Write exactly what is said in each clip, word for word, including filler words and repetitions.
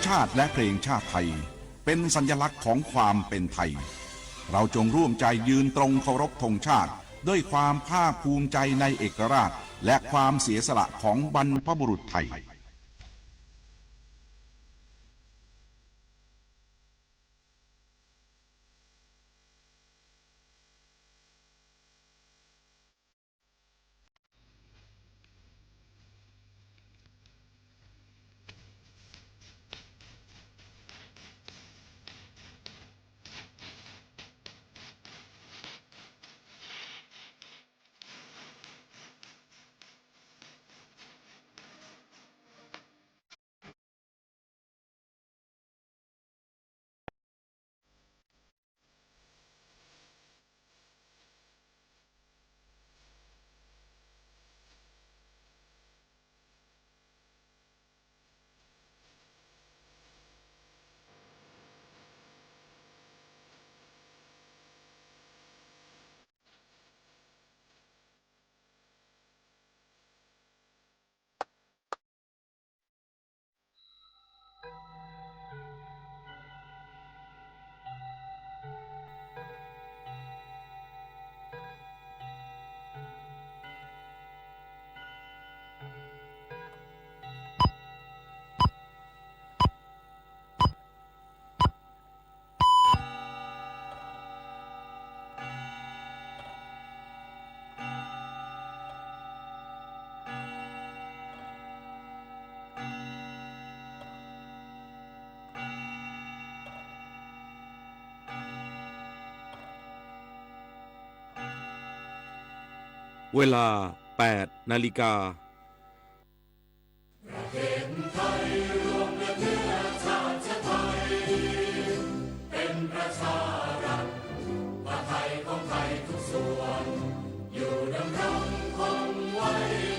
ชาติและเพลงชาติไทย เป็นสัญลักษณ์ของความเป็นไทย เราจงร่วมใจยืนตรงเคารพธงชาติ ด้วยความภาคภูมิใจในเอกราช และความเสียสละของบรรพบุรุษไทย เวลา แปดนาฬิกา ประเทศไทยรวมและเชื้อชาติไทย เป็นประชารัฐ ผ้าไทยของไทยทุกส่วน อยู่ดำรงคงไว้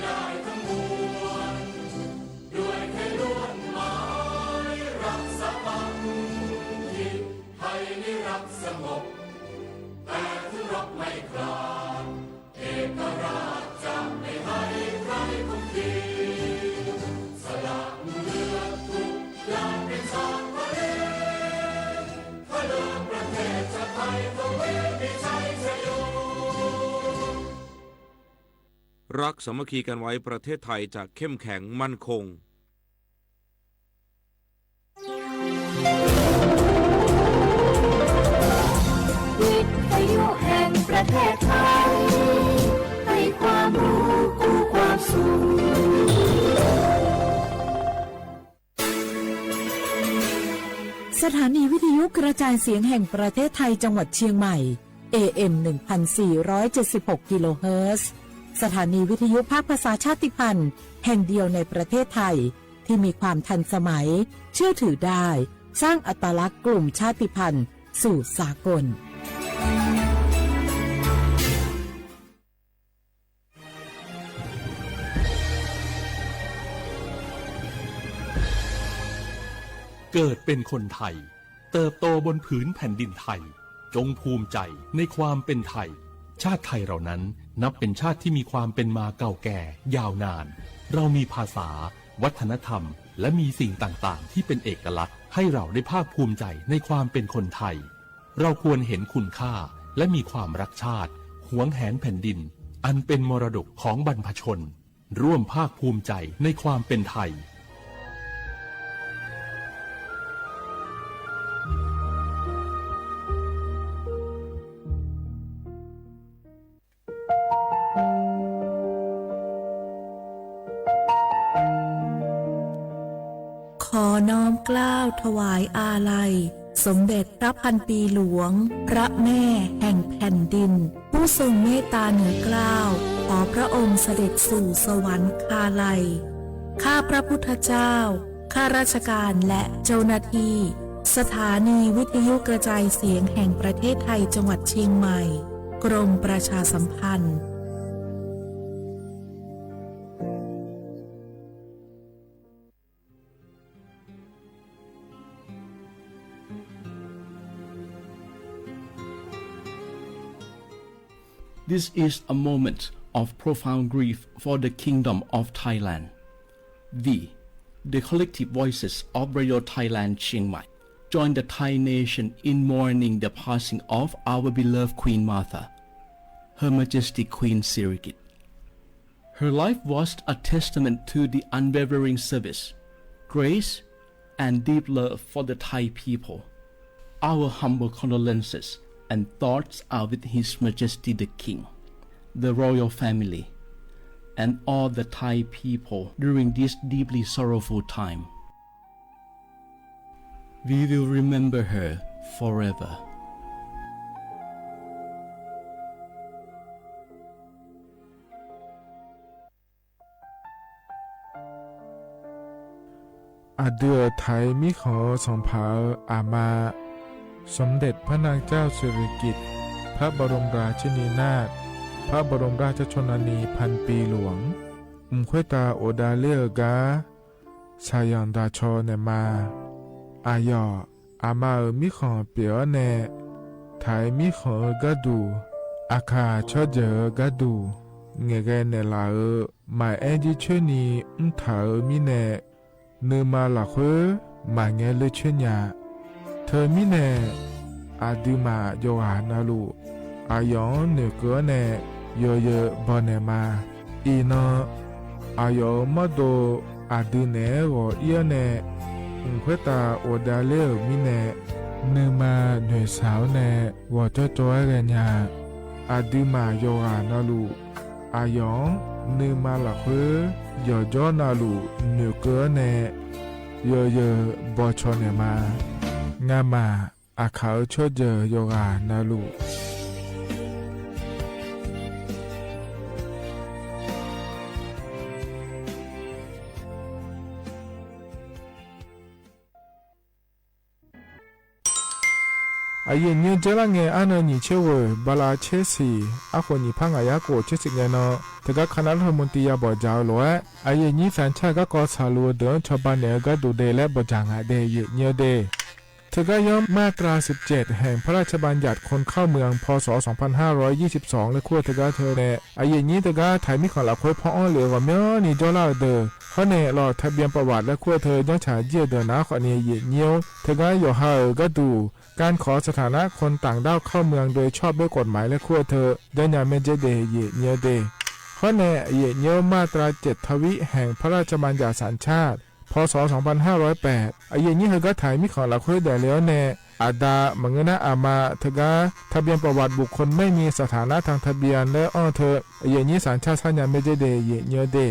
ได้ทั้งมวล ด้วยไทยล้วนหมายรักสามัคคี ไทยนิรักสงบ แต่ถึงรบไม่กล้า เอกราชจะไม่ให้ใครคุมขีด สละเลือดทุกอย่างเป็นชาติทะเล ถ้าเลือกประเทศชาติไทยก็ไม่มีชัยชโย รักสามัคคีกันไว้ ประเทศไทยจะเข้มแข็งมั่นคง วิทยุแห่งประเทศไทย ให้ความรู้คู่ความสุข สถานีวิทยุกระจายเสียงแห่งประเทศไทยจังหวัดเชียงใหม่ เอเอ็ม หนึ่งพันสี่ร้อยเจ็ดสิบหก กิโลเฮิรตซ์ สถานีวิทยุภาคภาษาชาติพันธุ์แห่งเดียวในประเทศไทย ที่มีความทันสมัย เชื่อถือได้ สร้างอัตลักษณ์กลุ่มชาติพันธุ์สู่สากล เกิดเป็นคนไทย เติบโตบนผืนแผ่นดินไทย จงภูมิใจในความเป็นไทย ชาติไทยเรานั้นนับเป็นชาติที่มีความเป็นมาเก่าแก่ยาวนาน เรามีภาษา วัฒนธรรม และมีสิ่งต่างๆ ที่เป็นเอกลักษณ์ ให้เราได้ภาคภูมิใจในความเป็นคนไทย เราควรเห็นคุณค่า และมีความรักชาติ หวงแหนแผ่นดิน อันเป็นมรดกของบรรพชน ร่วมภาคภูมิใจในความเป็นไทย ขอน้อมเกล้าถวายอาลัย สมเด็จพระพันปีหลวง พระแม่แห่งแผ่นดิน ผู้ทรงเมตตาเหนือเกล้า ขอพระองค์เสด็จสู่สวรรคาลัย ข้าพระพุทธเจ้า ข้าราชการและเจ้าหน้าที่ สถานีวิทยุกระจายเสียงแห่งประเทศไทยจังหวัดเชียงใหม่ กรมประชาสัมพันธ์ This is a moment of profound grief for the Kingdom of Thailand. The The collective voices of Radio Thailand Chiang Mai join the Thai nation in mourning the passing of our beloved Queen Mother, Her Majesty Queen Sirikit. Her life was a testament to the unwavering service, grace, and deep love for the Thai people. Our humble condolences and thoughts are with His Majesty the King, the royal family, and all the Thai people during this deeply sorrowful time. We will remember her forever. Aqdui-euq Taiq mirkhanq-eu sanqpaq-euq aqma, สมเด็จพระนางเจ้าสิริกิติ์ พระบรมราชินีนาถ พระบรมราชชนนีพันปีหลวง mq khoertav ghofdav ler-eu gar shaqzanq daqcaw naeqma. Aqyawf aqma-euq mirkhanq pyeuf-awr nae, Taiq mirkhanq-eu gharduq, aqkaq tsawrjeuq-eu gharduq, ngaeqghae naeqlaf-euq maqaer jircoer ni mrtaq-euq mirnae, nuima lafkhoer maqngae ler coer nya. Teumirnae, aqduimaf yawqghaq navluf, aqyawf-anr noeqkeuv-awr nae yawzeu bawnaeq ma. Iqnan, aqyawf-euq mawrdo aqdui naeq-aer ghawq ir-awr nae, mq khoertav ghofdav ler-euq mirnae, nuima noeqshaq-awr nae ghawqjawr jawr-aer ghaenya. Aqduimaf yawqghaq navluf, aqyawf-anr nuima lafkhoer yawqjawr navluf noeqkeuv-awr nae yawzeu bawcaw naeqma. Ngamaf aqkaq-euq tsawrjeuq yawqghaq navluf. Aqyuif aqnyir dzeurlar ngae, arnan nyiq tser ghoeq bala tser siq, arkhof nyiq par ngaq yar khof tser siq ngae nan, teugar คณะรัฐมนตรี ya bawqdzaq-eu lof-aer, aqyuif aqnyir สัญชาติ garkawv tsaqluf-eu deuq-anr cawba naeq-eu gharduq de laer bawqdzaq ngaq de, aqyuif aqnyir-eu de. Teugar yawr มาตราสิบเจ็ด แห่งพระราชบัญญัติคนเข้าเมือง พ.ศ. สองพันห้าร้อยยี่สิบสอง laer kur-eu teugar teu nae, aqyuif aqnyir teugar Taiq mirkhanq lafkhoer paw-anr lef-eu ghawqmyanrni jawrlar-euq deuq, hawr nae ลงทะเบียนประวัติ laer kur-eu teu janrtsaq jir-eu deuq nar khawfni, aqyuif aqnyir-or, teugar yawqha-euq gharduq การขอสถานะคนต่างด้าวเข้าเมืองโดยชอบด้วยกฎหมาย laer kur-eu teu janrnya maerdzer de, aqyuif aqnyir-eu de. Hawr nae, aqyuif aqnyir-or, มาตราเจ็ดทวี แห่งพระราชบัญญัติสัญชาติ พ.ศ. สองพันห้าร้อยแปด aqyuif aqnyir heugar Taiq mirkhanq lafkhoer daefle-awr nae, aqda maqngeur nar aqma teugar ทะเบียนประวัติบุคคลไม่มีสถานะทางทะเบียน laer anr-eu teu, aqyuif aqnyir สัญชาติ sarnya maerdzer de, aqyuif aqnyir-eu de.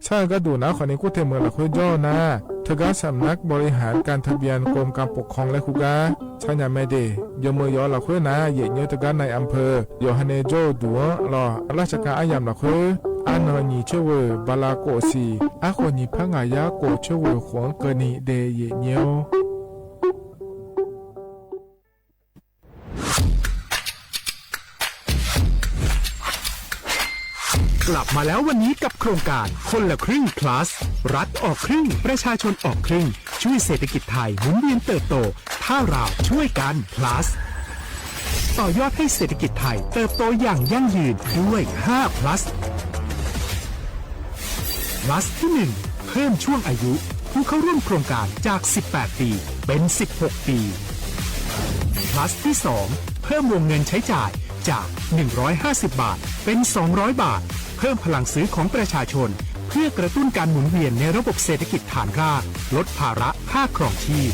Sar-eu gharduq nar khawfni kur te meuq lafkhoer jawr-eu nar, teugar สำนักบริหารการทะเบียน กรมการปกครอง laer kur gar sarnya mae de. Yawmeuq yawf-eu lafkhoer nar, aqyuif aqnyir teugar นายอำเภอ yawqha nae jawr-eu duq-anr lawq, ราชการ aryamq lafkhoer, arnan nyiq tser ghoeq bala khof siq, arkhof nyiq par ngaq yar khof tser ghoeq khof-anr keuvni de, aqyuif aqnyir-or. กลับมาแล้ววันนี้กับโครงการคนละครึ่ง plus รัฐออกครึ่ง ประชาชนออกครึ่ง ช่วยเศรษฐกิจไทยหมุนเวียนเติบโต ถ้าเราช่วยกัน plus ต่อยอดให้เศรษฐกิจไทยเติบโตอย่างยั่งยืนด้วย ห้า plus plus ที่หนึ่ง เพิ่มช่วงอายุผู้เข้าร่วมโครงการจาก สิบแปด ปี เป็น สิบหก ปี plus ที่สอง เพิ่มวงเงินใช้จ่ายจาก หนึ่งร้อยห้าสิบ บาท เป็น สองร้อย บาท เพิ่มพลังซื้อของประชาชน เพื่อกระตุ้นการหมุนเวียนในระบบเศรษฐกิจฐานราก ลดภาระค่าครองชีพ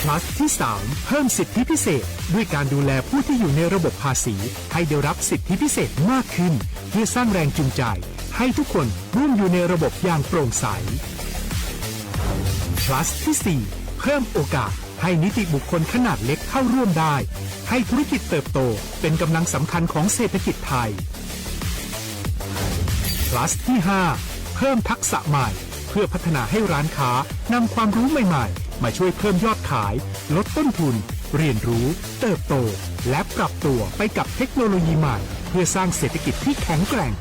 plus ที่สาม เพิ่มสิทธิพิเศษ ด้วยการดูแลผู้ที่อยู่ในระบบภาษี ให้ได้รับสิทธิพิเศษมากขึ้น เพื่อสร้างแรงจูงใจ ให้ทุกคนร่วมอยู่ในระบบอย่างโปร่งใส plus ที่สี่ เพิ่มโอกาสให้นิติบุคคลขนาดเล็กเข้าร่วมได้ ให้ธุรกิจเติบโตเป็นกำลังสำคัญของเศรษฐกิจไทย plus ที่ห้า เพิ่มทักษะใหม่ เพื่อพัฒนาให้ร้านค้านำความรู้ใหม่ๆ มาช่วยเพิ่มยอดขาย ลดต้นทุน เรียนรู้ เติบโต และปรับตัวไปกับเทคโนโลยีใหม่ เพื่อสร้างเศรษฐกิจที่แข็งแกร่ง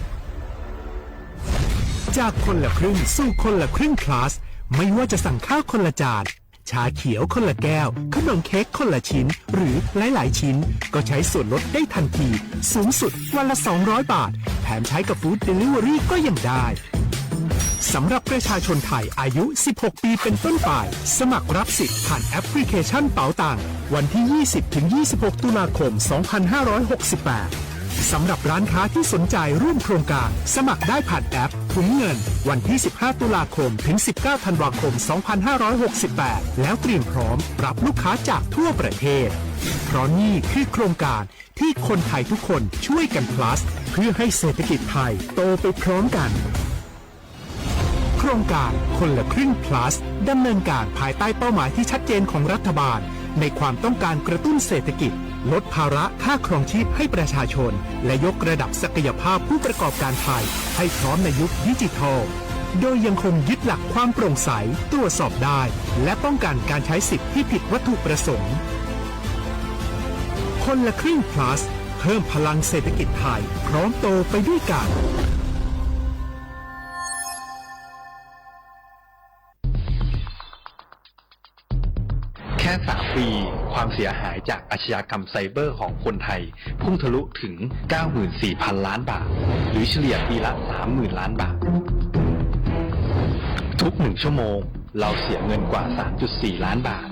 จากคนละครึ่งสู่คนละครึ่ง plus ไม่ว่าจะสั่งข้าวคนละจาน ชาเขียวคนละแก้ว ขนมเค้กคนละชิ้น หรือหลายๆ ชิ้น ก็ใช้ส่วนลดได้ทันที สูงสุดวันละ สองร้อย บาท แถมใช้กับ Food Delivery ก็ยังได้ สำหรับประชาชนไทยอายุ สิบหก ปีเป็นต้นไป สมัครรับสิทธิ์ผ่านแอปพลิเคชันเป๋าตัง วันที่ ยี่สิบถึงยี่สิบหก ตุลาคม สองพันห้าร้อยหกสิบแปด สำหรับร้านค้าที่สนใจร่วมโครงการ สมัครได้ผ่านแอปถุงเงิน วันที่ สิบห้า ตุลาคม ถึง สิบเก้า ธันวาคม สองพันห้าร้อยหกสิบแปด แล้วเตรียมพร้อมรับลูกค้าจากทั่วประเทศ เพราะนี่คือโครงการที่คนไทยทุกคนช่วยกัน plus เพื่อให้เศรษฐกิจไทยโตไปพร้อมกัน โครงการคนละครึ่ง plus ดำเนินการภายใต้เป้าหมายที่ชัดเจนของรัฐบาล ในความต้องการกระตุ้นเศรษฐกิจ ลดภาระค่าครองชีพให้ประชาชน และยกระดับศักยภาพผู้ประกอบการไทยให้พร้อมในยุคดิจิทัล โดยยังคงยึดหลักความโปร่งใส ตรวจสอบได้ และป้องกันการใช้สิทธิ์ที่ผิดวัตถุประสงค์ คนละครึ่ง plus เพิ่มพลังเศรษฐกิจไทย พร้อมโตไปด้วยกัน แค่สามปี ความเสียหายจากอาชญากรรมไซเบอร์ของคนไทย พุ่งทะลุถึง เก้าหมื่นสี่พันล้านบาท หรือเฉลี่ยปีละ สามหมื่นล้านบาท ทุกหนึ่งชั่วโมง เราเสียเงินกว่า สามจุดสี่ล้านบาท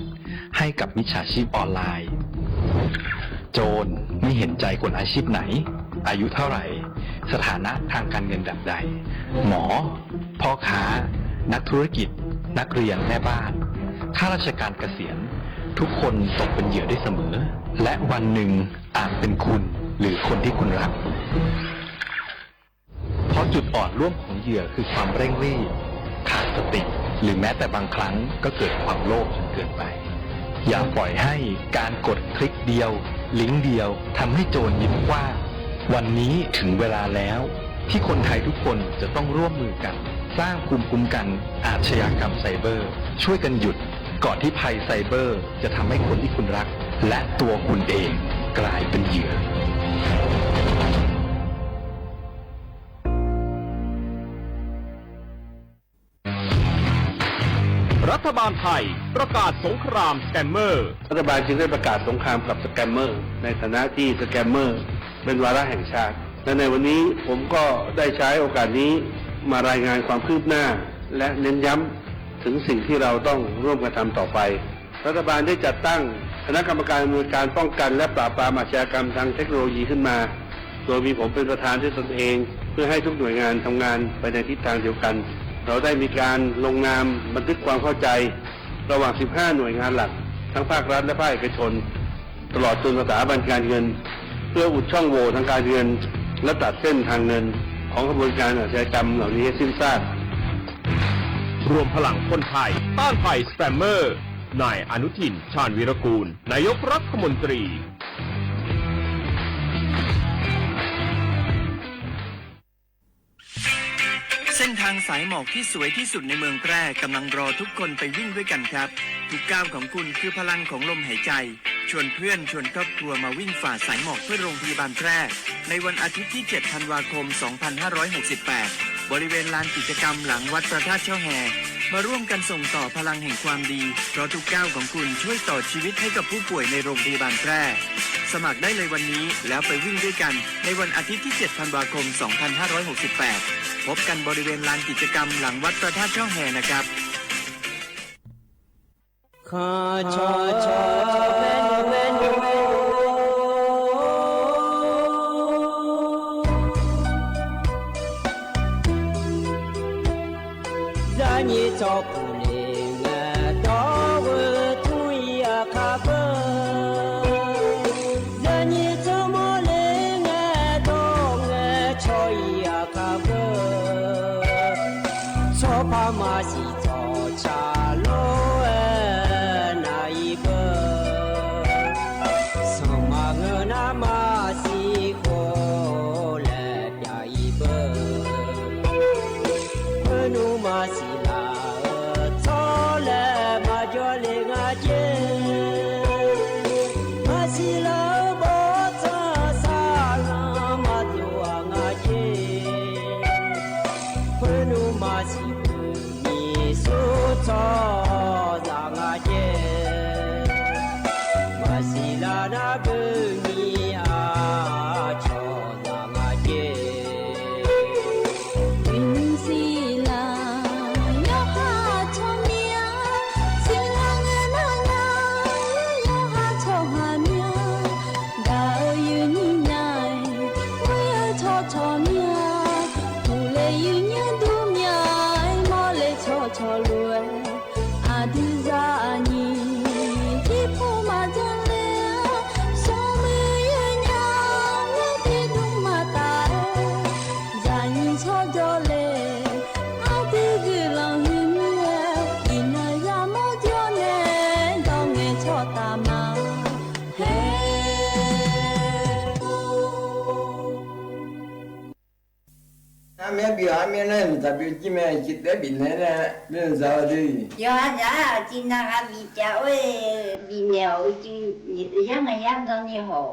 ให้กับมิจฉาชีพออนไลน์ โจรไม่เห็นใจคนอาชีพไหน อายุเท่าไหร่ สถานะทางการเงินแบบใด หมอ พ่อค้า นักธุรกิจ นักเรียน แม่บ้าน ข้าราชการเกษียณ ทุกคนตกเป็นเหยื่อได้เสมอ และวันหนึ่งอาจเป็นคุณหรือคนที่คุณรัก เพราะจุดอ่อนร่วมของเหยื่อคือความเร่งรีบ ขาดสติ หรือแม้แต่บางครั้งก็เกิดความโลภจนเกินไป อย่าปล่อยให้การกดคลิกเดียว ลิงก์เดียว ทำให้โจรยิ้มกว้าง วันนี้ถึงเวลาแล้ว ที่คนไทยทุกคนจะต้องร่วมมือกัน สร้างภูมิคุ้มกันอาชญากรรมไซเบอร์ ช่วยกันหยุด ก่อนที่ภัยไซเบอร์จะทำให้คนที่คุณรัก และตัวคุณเองกลายเป็นเหยื่อ รัฐบาลไทยประกาศสงครามสแกมเมอร์ รัฐบาลจึงได้ประกาศสงครามกับสแกมเมอร์ ในฐานะที่สแกมเมอร์เป็นวาระแห่งชาติ และในวันนี้ผมก็ได้ใช้โอกาสนี้มารายงานความคืบหน้า และเน้นย้ำถึงสิ่งที่เราต้องร่วมกันทำต่อไป รัฐบาลได้จัดตั้งคณะกรรมการอำนวยการป้องกันและปราบปรามอาชญากรรมทางเทคโนโลยีขึ้นมา โดยมีผมเป็นประธานด้วยตนเอง เพื่อให้ทุกหน่วยงานทำงานไปในทิศทางเดียวกัน เราได้มีการลงนามบันทึกความเข้าใจ ระหว่าง สิบห้า หน่วยงานหลัก ทั้งภาครัฐและภาคเอกชน ตลอดจนสถาบันการเงิน เพื่ออุดช่องโหว่ทางการเงิน และตัดเส้นทางเงินของขบวนการอาชญากรรมเหล่านี้ให้สิ้นซาก รวมพลังคนไทยต้านภัยสแกมเมอร์ นายอนุทิน ชาญวีรกูล นายกรัฐมนตรี เส้นทางสายหมอกที่สวยที่สุดในเมืองแพร่กำลังรอทุกคนไปวิ่งด้วยกันครับ ทุกก้าวของคุณคือพลังของลมหายใจ ชวนเพื่อนชวนครอบครัวมาวิ่งฝ่าสายหมอกเพื่อโรงพยาบาลแพร่ ในวันอาทิตย์ที่ เจ็ด ธันวาคม สองพันห้าร้อยหกสิบแปด บริเวณลานกิจกรรมหลังวัดพระธาตุช่อแฮ มาร่วมกันส่งต่อพลังแห่งความดี เพราะทุกก้าวของคุณช่วยต่อชีวิตให้กับผู้ป่วยในโรงพยาบาลแพร่ สมัครได้เลยวันนี้ แล้วไปวิ่งด้วยกัน ในวันอาทิตย์ที่ เจ็ด ธันวาคม สองพันห้าร้อยหกสิบแปด พบกันบริเวณลานกิจกรรมหลังวัดพระธาตุช่อแฮนะครับ Zaqnyiq tsawrkhof le ngae dawr-eu tmr-ir aqkar beu. Zaqnyiq tsawrmawr le ngae dawr ngae cawq-ir aqkar beu. Tsawrpar maqsiq tsawqtsaq lor-aer nar-ir beu. Sanqpaq ngeur nar maqsiq khof laer pyav-ir beu. Khoernmr maqsiq laf-eu tsawrlaeq maqjawr le nga jer. Maqsiq laf-eu bawrtsanq saqlanq maqdov-aq nga jer. Khoernmr maqsiq beuq nyiq smr tsawrhaqzaq nga jer. Maqsiq laf nar beuq nyiq aqcawq zaq nga jer. Maqsiq laf Myav bif-awq, armyav nar mqdzaq bif jir mae, ciqtaev bifnaeq nae, myav zaq-awq de. Yawqha zaq-aq, aqcuiv nav gha bif cav-or, bifnaeq-awq, uicuiv yar nga yar dan ni haw.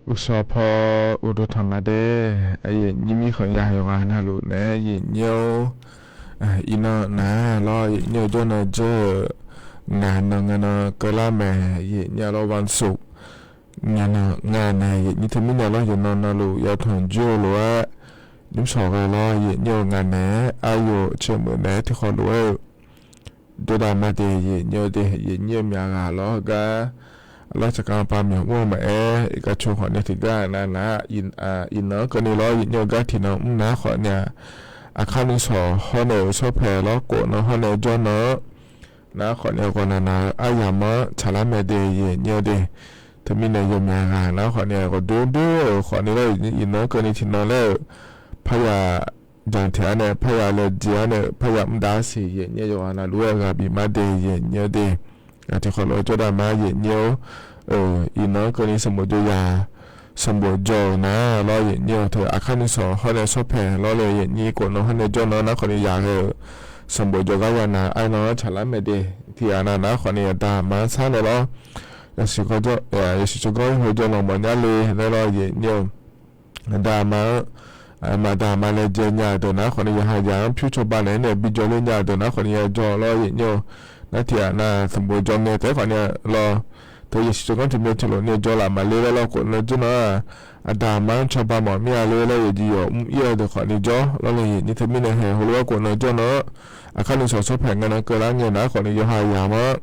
Uqshawq paw uqduq tanq nga de. Aqyuif nyir mirkhanq ya yawqghaq navluf naeq-aer aqyuif nyir-or, iqnan naq-a lawr, aqyuif nyir-eu jawr nan dzeur-euq ngaq nan ngae nan keuvlar mae, aqyuif nyir-a lawr วันศุกร์ ngaq nan ngaq nae aqyuif nyir teumirnae lawr yawqnan navluf yatanq jur-eu lof-aer, nymrshawq ghae lawr, aqyuif nyir-eu ngaq naeq-aer aryawf caemuiq naeq-aer tiqkhawf lof-aer-eu jawrdav ma de, aqyuif nyir-eu de, aqyuif nyir-eu myaq ghaq lawr heugar, lawr tsaqkaq pav myawq mr-eu maqaer, iqkaq coq khawf nae tiqgar nav nav, iqnan-anr keuvni lawr, aqyuif nyir-eu gar tiqnan mr nar khawf nae-aq, aqkar nuisawq hawr nae-euq shawr pae lawr khof nan hawr nae jawr nan-anr, nar khawf nae ghawqnaq naq-eu aryamq-anr tsaqlar mae de, aqyuif nyir-eu de. Teumirnae yawmyaq ghaq nar khawfni ghawqdoer doer-euq khawfni lar, iqnan-anr keuvni tiqnan laer-euq, parya janq taeq-ar nae, parya laejae-ar nae, parya mr dav-ar siq yaeqnyaer yawqghaq navluf-aer ghaq bif mar de yaeqnyaer de. Tiqkhawf lof-aer jawrdav ma yaeqnyaer-or, iqnan-anr keuvni sanqbof jawr yaq, sanqbof jawr-euq nar lawr yaeqnyaer-eu teu aqkar nuisawq hawr nae sawr paeq lawr le yaeqnyaer khof nan hawr nae jawr nan nar khawfni yaq ghae-euq sanqbof jawr gar ya nar aernan-anr tsaqlar mae de. Tiqghaq nav nar khawfni aqda aqma-anr sar nae lawr, yasiq tsawrganr heu jawr lanq mawf nya le laer lawr yaeqnyaer-eu. Aqda aqma-anr, aqda aqma laejae nya-euq deuq nar khawfni yawqha yaq-anr pyur cawba naeq-aer nae bijawr ler nya-euq deuq nar khawfni yajawr lawr yaeqnyaer-eu. Nar tiqghaq nav sanqbof jawr ngae taef-aer khawfni lawr, teu yasiq tsawrganr tiqmyav tiqlof nae jawr laf maqler laer lawr khof nan jawr nan-aq, aqda aqma-anr cawba mawf mir-a ler laer yawqjeq yawq mr ir-eu deuq khawfni jawr lawr le yaeqnyaer teumirnae haeq heulof-aer khof nan jawr nan-anr, aqkar nuisawq sawr paeq nga nan keuvlar ngae nar khawfni yawqha yaq-anr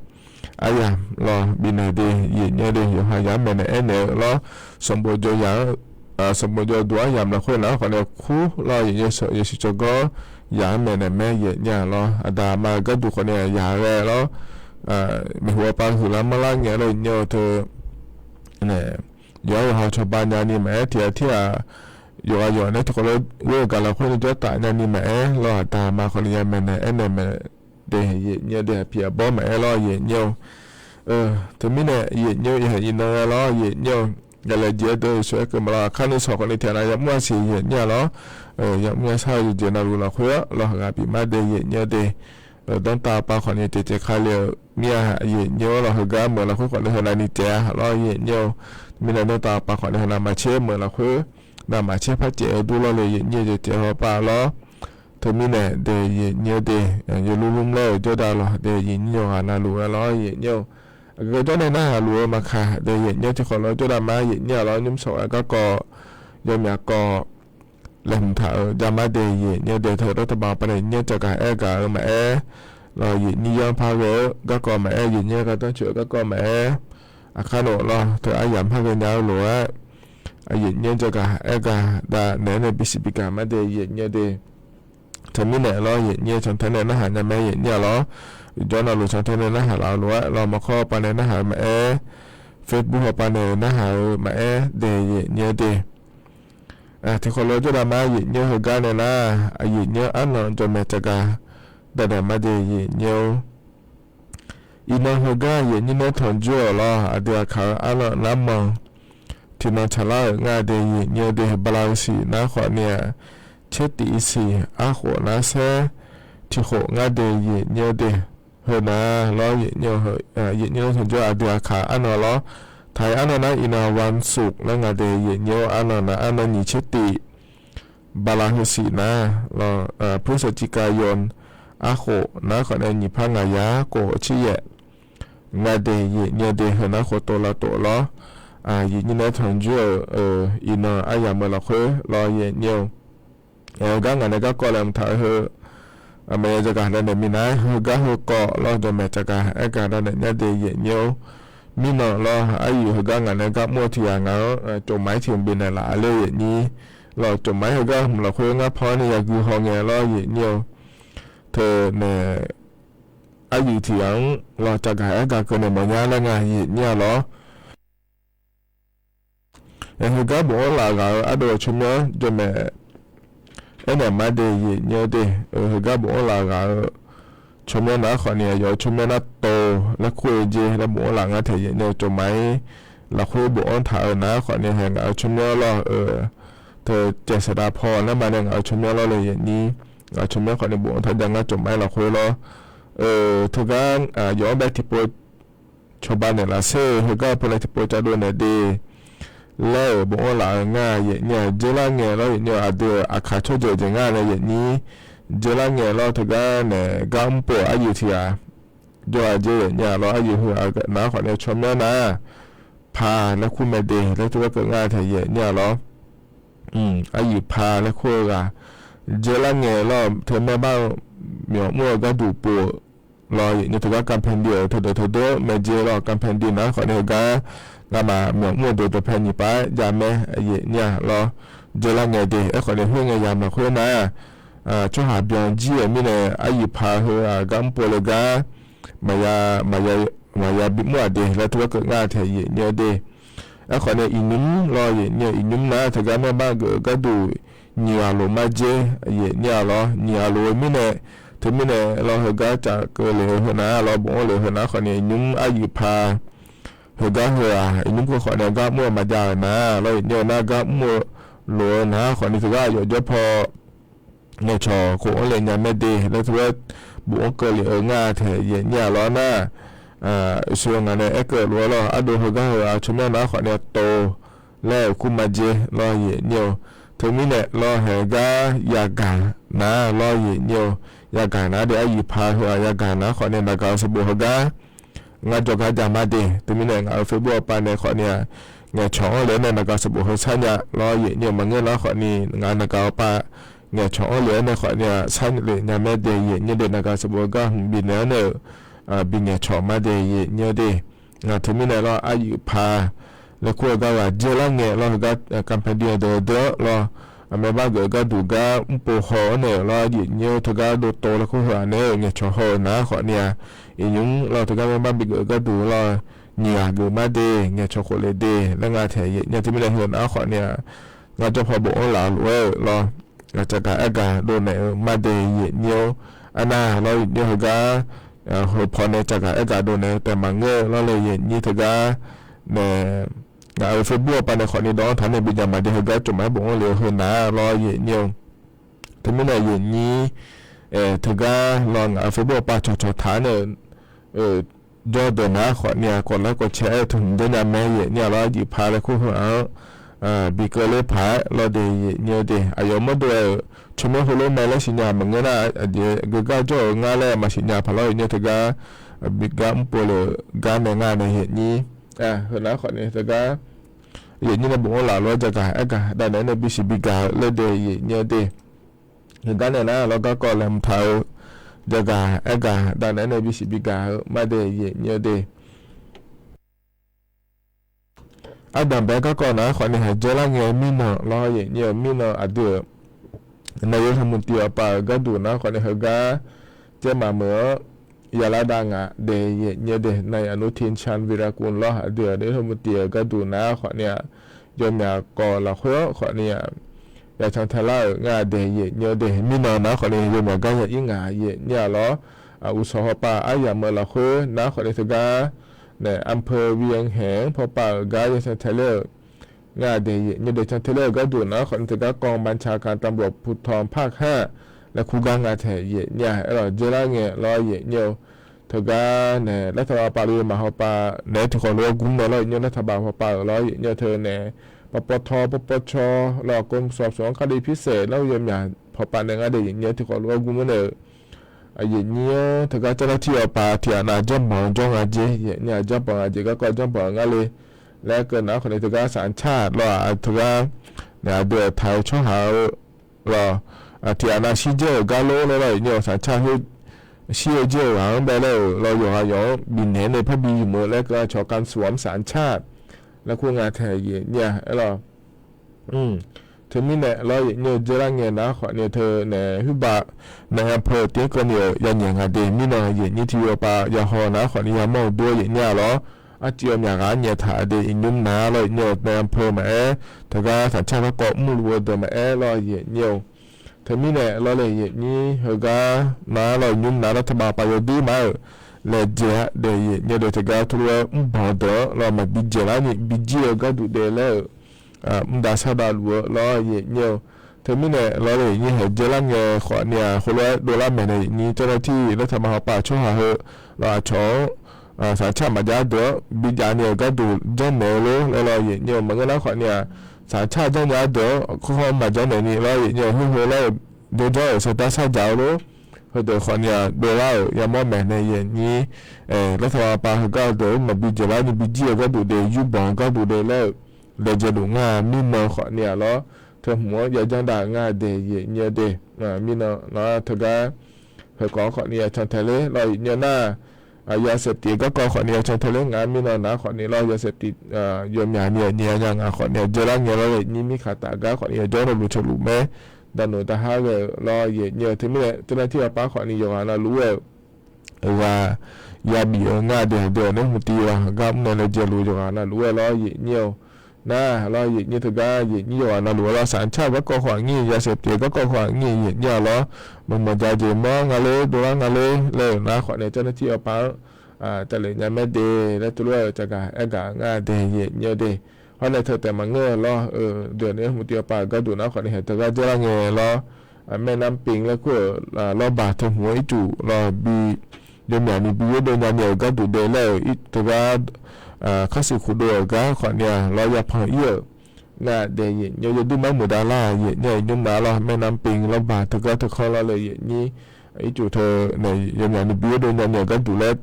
aryamq lawr bifnaeq de yaeqnyaer de yawqha yaq-anr maeqnaeq aernaeq-eu lawr, sanqbof jawr yaq-anr, sanqbof jawr duq aryamq lafkhoer nar khawfni kur lawr yaeqnyaer yasiq tsawrganr yaq-anr maeqnaeq mae yaeqnyaer lawr aqda aqma-eu gharduq khawfni yaq ghae lawr, maeqhu aqpav huiqlar manrlar ngae lawr yaeqnyaer-eu teu yawqha yawqha cawba nyani maqaer tiqghaq tirghaq yawqghaq yawq nae tiqkawv lof ghoer-eu gaq lafkhoer ni jawr taf nyani maqaer lawr aqda aqma khawfni ya maeqnaeq aernaeq mae de yaeqnyaer de aqpiq aqbawr maqaer lawr yaeqnyaer-eu. Teumirnae yaeqnyaer-eu iqnan ghae lawr yaeqnyaer-eu. Gaqlaeq jeq-aer deuq-eu shawr-aer keuv maqlawr aqkar nuisawq khawfni tiqghaq nav yamr-a siq yaeqnyaer lawr, yamr ya shar-eu jeq navluf lafkhoer lawr ghaq bif mar de yaeqnyaer de. Danrtav pav khawfni taeqcaev kale-eu mir-a yaeqnyaer-awr lawr heugar meuq lafkhoer khawfni heu navni caev-a lawr yaeqnyaer-eu. Mirnae danrtav pav khawfni heu navmaqtser meuq lafkhoer navmaqtser par caev-eu dur lawr le yaeqnyaer jeq caev hawpav lawr. Teumirnae de yaeqnyaer de, yawlur lmr laer-euq jawrdav lawr de yaeqnyaer yawqghaq navluf-aer lawr yaeqnyaer-eu. Aqgeu jawr nae narhaq luf-eu maqkaq de yaeqnyaer tiqkhawf lof-aer jawrdav ma yaeqnyaer-a lawr nymr shawq-aer garkawv yawmyaq kawv laeqhmq taq-euq javmar de yaeqnyaer de teu dawrtaqbaq pav nae nyaer caqgaq aer gaq-eu maqaer lawr yaeqnyaer yanr par ghae-eu garkawv maqaer yaeqnyaer gardanr coeq-eu garkawv maqaer aqkar lof lawr teu aryamq par ghaenya-eu lof-aer yaeqnyaer jaqgaq aer gaq dav naeq-aer nae bisiq bigaq mar de yaeqnyaer de. Teumirnae lawr yaeqnyaer cantae nae narhaq nya mae yaeqnyaer-a lawr. Uqjawr navluf cantae nae narhaq laf-eu lof-aer lawr maqkawr hawpav nae narhaq-eu maqaer, Facebook hawpav nae narhaq-eu maqaer de yaeqnyaer de. Tiqkhawf lof-aer jawrdav ma yaeqnyaer heugar nae nar, yaeqnyaer arnan jawqmaeq caqgaq dav daeq mar de yaeqnyaer-or. Iqnan heugar yaeqnyaer nae tanqjur-euq lawr aqdui aqkaq-eu arnan nar manq tiqnan tsaqlar-euq ngar de yaeqnyaer de bala-eu siq nar khawfni-aq, tsertif siq arkhof nar saer tiqkhof ngar de yaeqnyaer de. Heu nar lawr yaeqnyaer nae tanqjur aqdui aqkaq arnan lawr, taq-iq arnan nar iqnan วันศุกร์ laer nga de yaeqnyaer-or arnan nar arnan nyiq tsertif bala heu siq nar lawr พฤศจิกายน arkhof nar khawfni nyiq par ngaq yar khof tser yaef nga de yaeqnyaer de heu nar khoftof lavtof lawr. Yaeqnyaer nae tanqjur-euq iqnan aryamq-eu lafkhoer lawr yaeqnyaer-eu. Heugar ngaq nae garkawv laeqhmq taq-eu heu maqya jaqgaq dav naeq minav-aer heugar heukawv lawr jawqmaeq caqgaq aer gaq dav naeq nyar de yaeqnyaer-or. Mirnan lawr aryuif heugar ngaq nae gar mr-eu tiq ghaq ngaq-anr tsofmaf-aer tiq hmq bifnaeq laf-a ler yaeqnyaer lawr tsofmaf-aer heugar hmq lafkhoer ngar pan-anr nae yaguiq haw ngae lawr yaeqnyaer-eu. Teu nae aryuif tiq ghaq-anr lawr caqgaq aer gaq keuv naeq mawfnya laer nga yaeqnyaer-a lawr. Heugar bofanr laf ghaq-eu ardov-eu tsawrmyanr jawqmaeq aernaeq mar de yaeqnyaer de. Heugar bofanr laf ghaq-eu tsawrmyanr nar khawfni aqyawf-eu tsawrmyanr nar tov laer kur-eu jer laer bofanr laf ngar taeq yaeqnyaer tsofmaf-aer lafkhoer bofanr taq-eu nar khawfni hae ngaq-eu tsawrmyanr lawr-eu teu caev saqdav paw nar ma nae ngaq-eu tsawrmyanr lawr le yaeqnyaer, ngaq-eu tsawrmyanr khawfni bofanr taq jav ngar tsofmaf-aer lafkhoer lawr. Teugar yawf-anr bae tiqpov cawba naeq laf ser-eu heugar-eu pawnae tiqpov cavdov naeq de laer-euq bofanr laf-eu ngar yaeqnyaer-a dzeurlar ngae lawr yaeqnyaer-eu aqdui-euq aqkaq tsawrjeuq jeq ngar nae yaeqnyaer dzeurlar ngae lawr teugar naeq gar mr pov-eu aryuif tiq ghaq jawr-a jer yaeqnyaer-a lawr aryuif heu nar khawfni tsawrmyanr nar pa laer kur mae de laer teugar keuv ngar taeq yaeqnyaer-a lawr. Aryuif pa laer kur-eu ghaq dzeurlar ngae lawr teu maerbar-eu myawf mr-eu gharduq pov-eu lawr yaeqnyaer teugar กำแพงดิน-euq teudeuq teudeuq-anr maeq jer lawr กำแพงดิน nar khawfni heugar ngamaf myawf mr-eu deuq dawqpae nyiq pav-aer jav mae yaeqnyaer-a lawr dzeurlar ngae de aerkhawfni khoerngae yamq lafkhoer nar tsawrhaq byan jir-euq mirnae aryuif pa heu-aq gar mr pov le gar maqya bimr-aq de laer teugar keuv ngar taeq yaeqnyaer de. Aerkhawf nae iqnymr lawr, yaeqnyir-eu iqnymr nar teugar maerbar geuf-eu gharduq nyiq ghaq lof mar dzer, yaeqnyir-a lawr, nyiq ghaq lof-eu mirnae, teumirnae lawr heugar caf keuvle-eu heu nar lawr, bofanr le-eu heu nar khawf ni iqnymr aryuif paq heugar heu-aq, iqnymr keuv khawf nae gar mr-eu maqjav-euq nar lawr, yaeqnyir-eu nar gar mr-eu lof-eu nar khawf ni teugar aqyawf jawr paw ngaeqcawq khof-anr le nya maer de laer teugar bofanr keuvle-eu ngar taeq yaeqnyir-a lawr nar, uqshoe ngaq nae aerkeuv lof-aer lawr, ardov heugar heu-aq tsawrmyanr nar khawf nae tov laer-euq kur mar dzer lawr, yaeqnyir-eu. Teumirnae lawr haeq gar yagaq nar lawr, yaeqnyir-eu. Yagaq nar de aryuif paq heu-aq yagaq nar khawf nae naqgaq-eu sanqbof heugar ngar jawrgar jav mar de. Teumirnae ngaq-euq Facebook-awr pav nae khawf ni-aq, ngaeqcawq-anr le-aer nae naqgaq sanqbof heu sharnya lawr, yaeqnyir-eu. Maqngeur nar khawf ni ngaq naqgaq-awr pav ngaeqcawq-anr le-aer nae khawf ni-aq sharle nya maer de, yaeqnyir de. Naqgaq sanqbof heugar hmq bifnaeq-anr nae-euq bi ngaeqcawq mar de, yaeqnyir de. Teumirnae lawr aryuif paq laer kur-eu gar ghaq dzer lar ngae lawr, heugar kanpae dui-eu deuq-eu deuq-anr lawr, aqmae bar geuf-eu gharduq gar mrpov haw-anr nae-euq lawr, yaeqnyir-eu teugar dovtov laer kur heu-aq naeq-aer-euq ngaeqcawq haw-eu nar khawf ni-aq, iqnymr lawr teugar maerbar bigeuf-eu gharduq lawr, nyiq ghaq geuf mar de, ngaeqcawq khof le de laer ngar taeq yaeqnyir. Teumirnae heu nar khawf ni-aq, ngar jawr paw bofanr laf lof-aer-euq lawr, caqgaq aergaq dovnaeq-eu mar de, yaeqnyir-eu. Arnar lawr, yaeqnyir heugar heu paw nae caqgaq aergaq dovnaeq-eu taef maqngeur lawr le, yaeqnyir teugar nae ngaq-euq Facebook-awr pav nae khawf ni dawv-anr taq nae bijav maqde, heugar cawq maqaer bofanr le-eu heu nar lawr, yaeqnyir-eu. Teumirnae yaeqnyir teugar lawr ngaq-euq Facebook-awr pav cawqcawq taq nae-euq jawr deuq nar khawf ni-aq, kawv lar kawv cae-aer-eu teu hmq janrnya mae, yaeqnyir-a lawr, aryuif paq laer kur heu-aq-anr bi keuvler paq-aer lawr de, yaeqnyir-eu de. Aqyawf mawrdo-aer-euq tsawrmyanr heulof mae laer siqnya maqngeur nar, aqjeq geugar jawr-euq ngar laer maqsiqnya paq lawr, yaeqnyir teugar bi gar mrpov le-eu gar mae ngar nae yaeqnyir. Heu nar khawf ni teugar yaeqnyir nae bofanr laf lof-aer jaqgaq aergaq davnaeq-aer nae bisiq bigaq-eu laer de, yaeqnyir-eu de. Heugar nae nar lawr garkawv laeqhmq taq-eu jaqgaq aergaq davnaeq-aer nae bisiq bigaq-eu mar de, yaeqnyir-eu de. Ardanq bae garkawv nar khawf ni haq dzer lar ngae mirnan lawr, yaeqnyir-eu. Mirnan aqdui-euq naqyaer hmq tiv-awr pav-euq gharduq nar khawf ni heugar dzer maqmeuq-anr yalar dav ngaq de, yaeqnyir-eu de. Naqyaer nuq tiqcan viqraq kuv lawr, aqdui-euq naqyaer hmq tiv-euq gharduq nar khawf ni-aq, yawmyaq kawv lafkhoer-anr khawf ni-aq, yacan tae lar-euq ngar de, yaeqnyir-eu de. Mirnan nar khawf ni yawmyaq gar ya ir ngaq, yaeqnyir-a lawr. Uqshawq hawpav aryamq-eu lafkhoer nar khawf ni teugar nae อำเภอเวียงแหง-anr paw pav-euq gar yacan tae ler-euq ngar de, yaeqnyir-eu de. Can tae ler-euq gharduq nar khawf ni teugar กองบัญชาการตำรวจภูธรภาคห้า laer kur gar nga taeq yaeqnyir-a. Aerlawq dzer lar ngae lawr, yaeqnyir-eu. Teugar nae รัฐบาล pav luf yawmyaq hawpav naeq-aer tiqkhawf lof-aer gmr nae lawr, yaeqnyir-eu. รัฐบาล hawpav-euq lawr, yaeqnyir-eu. Teu nae ปปท ปปช lawr กรมสอบสวนคดีพิเศษ lawr yawmyaq hawpav nae ngar de, yaeqnyir-eu. Tiqkhawf lof-aer gmr nae-euq yaeqnyir-anr teugar เจ้าหน้าที่-awr pav tiqghaq nav janrbanq-eu jawr nga jer, yaeqnyir-a. Janrbanq-eu jeq garkawv janrbanq-eu ngar le laer keuv nar khawf ni teugar สัญชาติ lawr-aq teugar nae aqdui-euq taq-eu tsawrhaq-eu lawr, tiqghaq nav shir jer-euq gar lor laer lawr, yaeqnyir-eu. สัญชาติ shir-eu jer-euq ghaq-anr bae laer-euq lawr, yawqghaq yawq-anr bifnaeq nae par bi yumq-eu laer keuv-a. ชาว กรมสอบสวน สัญชาติ laer kur nga taeq yaeqnyir-a. Aerlawq Teumirnae lawr, yaeqnyir-eu dzer lar ngae nar khawf ni teu nae รัฐบาล nae อำเภอ tiv-aer keuvni-euq yanyaeq nga de. Mirnan yaeqnyir tiqyawpav yahaw nar khawf ni yamawr-eu dur-aer yaeqnyir-a lawr. Arcuiv-eu myaq ghaq-anr nyaeftaq de, iqnymr nar lawr, yaeqnyir-eu. นายอำเภอ maqaer, teugar สัญชาติ garkawv mrluf-eu deuq maqaer lawr, yaeqnyir-eu. Teumirnae lawr le, yaeqnyir heugar nar lawr, iqnymr nar รัฐบาล pav yawdur maqaer-euq laejae-a de, yaeqnyir-eu de. Teugar teulof-aer mrbanq-eu deuq-anr lawr maqbi dzaeq larni bijir-eu gharduq de laer-euq mr dav shar dav luf-eu lawr, yaeqnyir-eu. Teumirnae lawr le, yaeqnyir haeq dzer lar ngae khawf ni-aq, heulof-aer dovlar maeqnaeq yaeqnyir เจ้าหน้าที่ รัฐบาล hawpav tsawrhaq heu lawr aqcawq-anr สัญชาติ maqjav deuq-anr bijav ni-euq gharduq janrnaeq-eu lor laer lawr, yaeqnyir-eu. Maqngeur nar khawf ni-aq, สัญชาติ janrnya deuq-anr khawrkhawr maqjanrnaeq ni lawr, yaeqnyir-eu. Heulof-aer jawrjawr-euq saqdar sardzaq-eu lor. Heudeuq khawf ni-aq, dovlar-euq yamawr maeqnaeq yaeqnyir รัฐบาล pav heugar deuq-anr maqbi dzaeq larni bijir-eu gharduq de, yurbanq-eu gharduq de laer-eu laejae luf ngar. Mirnan khawf ni-aq lawr, teu hmq-anr jav janr dav ngar de, yaeqnyir-eu de. Mirnan nar teugar heukhawf-anr khawf ni-aq can tae ler lawr, yaeqnyir-eu nar, ยาเสพติด garkawv khawf ni-aq can tae ler nga. Mirnan nar khawf ni lawr, ยาเสพติด yawmyaq ni-aq nyae nya nga khawf ni-aq, dzer lar ngae lawr, yaeqnyir mirkhanq taf gar khawf ni-aq jawr nae luf ceuq luf mae. Daqnoeq daqhar ghae-euq lawr, yaeqnyir-eu. Teumirnae เจ้าหน้าที่ hawpav khawf ni yawqghaq navluf-aer-euq ghaq yabif-eu ngar de, aqdui-euq nae hmq tiv-eu ghaq gar mr nae laejae luf yawqghaq navluf-aer lawr, yaeqnyir-eu. Nar lawr, yaeqnyir teugar yaeqnyir yawqghaq navluf-eu lawr, saqcar-eu garkawv khawf aqnyir, yashaef pyeuf garkawv khawf aqnyir, yaeqnyir-a lawr, maqmawq dzaq jeq mawr nga ler, dovlar nga ler laer-euq nar khawfni เจ้าหน้าที่ awr pav-anr tavlef nya mae de laer teulof-aer-euq caqgaq aergaq nga de yaeqnyir-eu de. Hawr nae teu taef maqngeur-eu lawr-eu deuq nae hmq tiq awr pav-euq gharduq nar khawfni haeq teugar dzaerlar ngae lawr, แม่น้ำปิง laer kur-euq lawrbaq teu hmq-anr ircuf lawr bi yawmyaq ni bi yurdov nya nae-euq gharduq de laer-euq teugar kharshuif khofdov-euq gar khawfni-a lawr yapanq ir-euq nga de yaeqnyir-eu, yawdur mar muiqdav lar-aq yaeqnyir-eu, nymr nav lawr แม่น้ำปิง lawrbaq teugar teukanr lawr le yaeqnyir ircuf teu nae yawmyaq ni bi yurdov nya nae-euq gharduq laer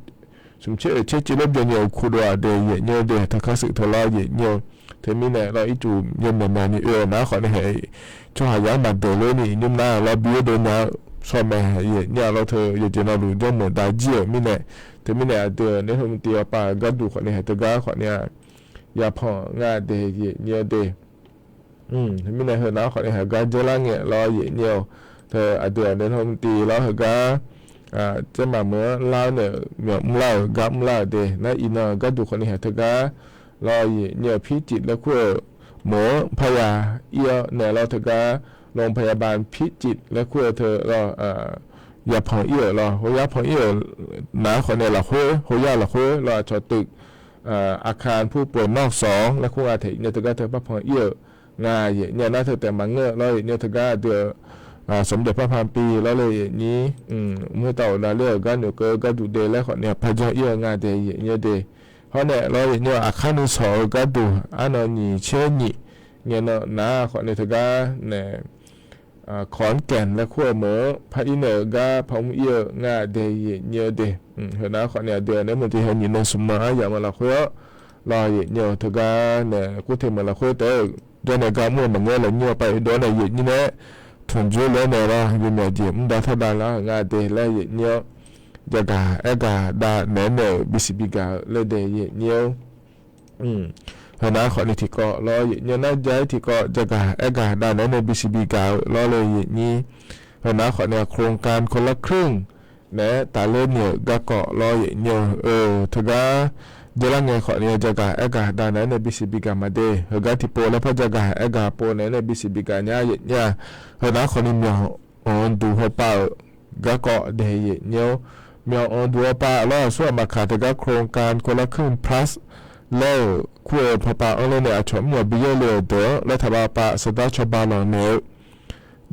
smq tser oeq tser civ lawr byan nae-euq khofdov-aq de yaeqnyir-eu de, teu kharshuif teu lawr yaeqnyir-eu. Teumirnae lawr ircuf yawmyaq myaq ni oe-euq nar khawfni haeq tsawrhaq yar maqdaeq ler ni nymr nar lawr bi yurdov nya-eu shawr mae yaeqnyir-a lawr, teu yawqjeq navluf jawrmeuq dav jir-euq mirnae. Teumirnae aqdui-euq nae hmq tiq awr pav-euq gharduq khawfni haeq teugar khawfni-a yapanq nga de yaeqnyir-eu de. Mirnae heu nar khawfni haeq gar dzaerlar ngae lawr yaeqnyir-eu, teu aqdui-euq nae hmq tiq lawr heugar dzaermaf meuq-anr lar-awr naeq-euq myawq mrlar-euq gar mrlar-euq de nar iqnan-euq gharduq khawfni haeq teugar lawr yaeqnyir-eu พิจิตร laer kur-euq meuq-anr parya ir-awr naeq lawr teugar โรงพยาบาลพิจิตร laer kur-eu teu lawr yapanq ir-euq lawr, hawr yapanq ir-euq nar khawfni lafkhoer, hawr yar lafkhoer lawr aqcawq ตึกอาคารผู้ป่วยนอกสอง laer kur nga taef yaeqnyir-eu teugar teu parpanq ir-euq nga yaeqnyir-a nar teu taef maqngeur-eu lawr yaeqnyir-eu teugar aqdui-euq สมเด็จพระพันปี lawr le yaeqnyir mr khoertav-euq navler-euq gar noeqkeuv-eu gharduq de laer khawfni-a parjanr ir-eu nga de yaeqnyir-eu de. Hawr nae lawr yaeqnyir-eu aqkar nuisawq-eu gharduq arnan nyiq tser nyiq ngae nan nar khawfni teugar nae ขอนแก่น laer kur-euq meuq-anr par ir naeq-euq gar parmr ir-eu nga de yaeqnyir-eu de. Heu nar khawfni aqdui-euq nae hmq tiq haeq nyiq nan smq nan aryamq-eu lafkhoer-awr lawr yaeqnyir-eu teugar nae kur teq meuq lafkhoer taef-aer-euq jawr nae gar mr-eu maqngeur lafnyir-eu pav oedov-awr nae yaeqnyir nae tmqjur laer nae lawr yawmyaq jeq mr dav tar dav lar-euq nga de laer yaeqnyir-awr jaqgaq aergaq dav naeq-aer nae-euq bisiq bigaq-eu laer de yaeqnyir-awr. Heu nar khawfni tiqkawv lawr yaeqnyir-eu nar ja-aer tiqkawv jaqgaq aergaq dav naeq-aer nae bisiq bigaq-eu lawr le yaeqnyir. Heu nar khawfni-a โครงการคนละครึ่ง naeq-aer tafler ni-euq garkawv lawr yaeqnyir-eu, teugar dzaerlar ngae khawfni-a jaqgaq aergaq dav naeq-aer nae bisiq bigaq ma de. Heugar tiqpov laer par jaqgaq aergaq pov naeq-aer nae bisiq bigaq nya yaeqnyir-a. Heu nar khawfni myawq anq duq hawpav-euq garkawv de yaeqnyir-awr, myawq anq duq hawpav lawr aqsur aqmaqkaq teugar โครงการคนละครึ่ง plus laer-euq kur-eu pawpav-anr ler nae aqcawq mr yawq bi yaer le-euq deuq-anr laer taqbav pav saqdar cawba lanq naeq-eu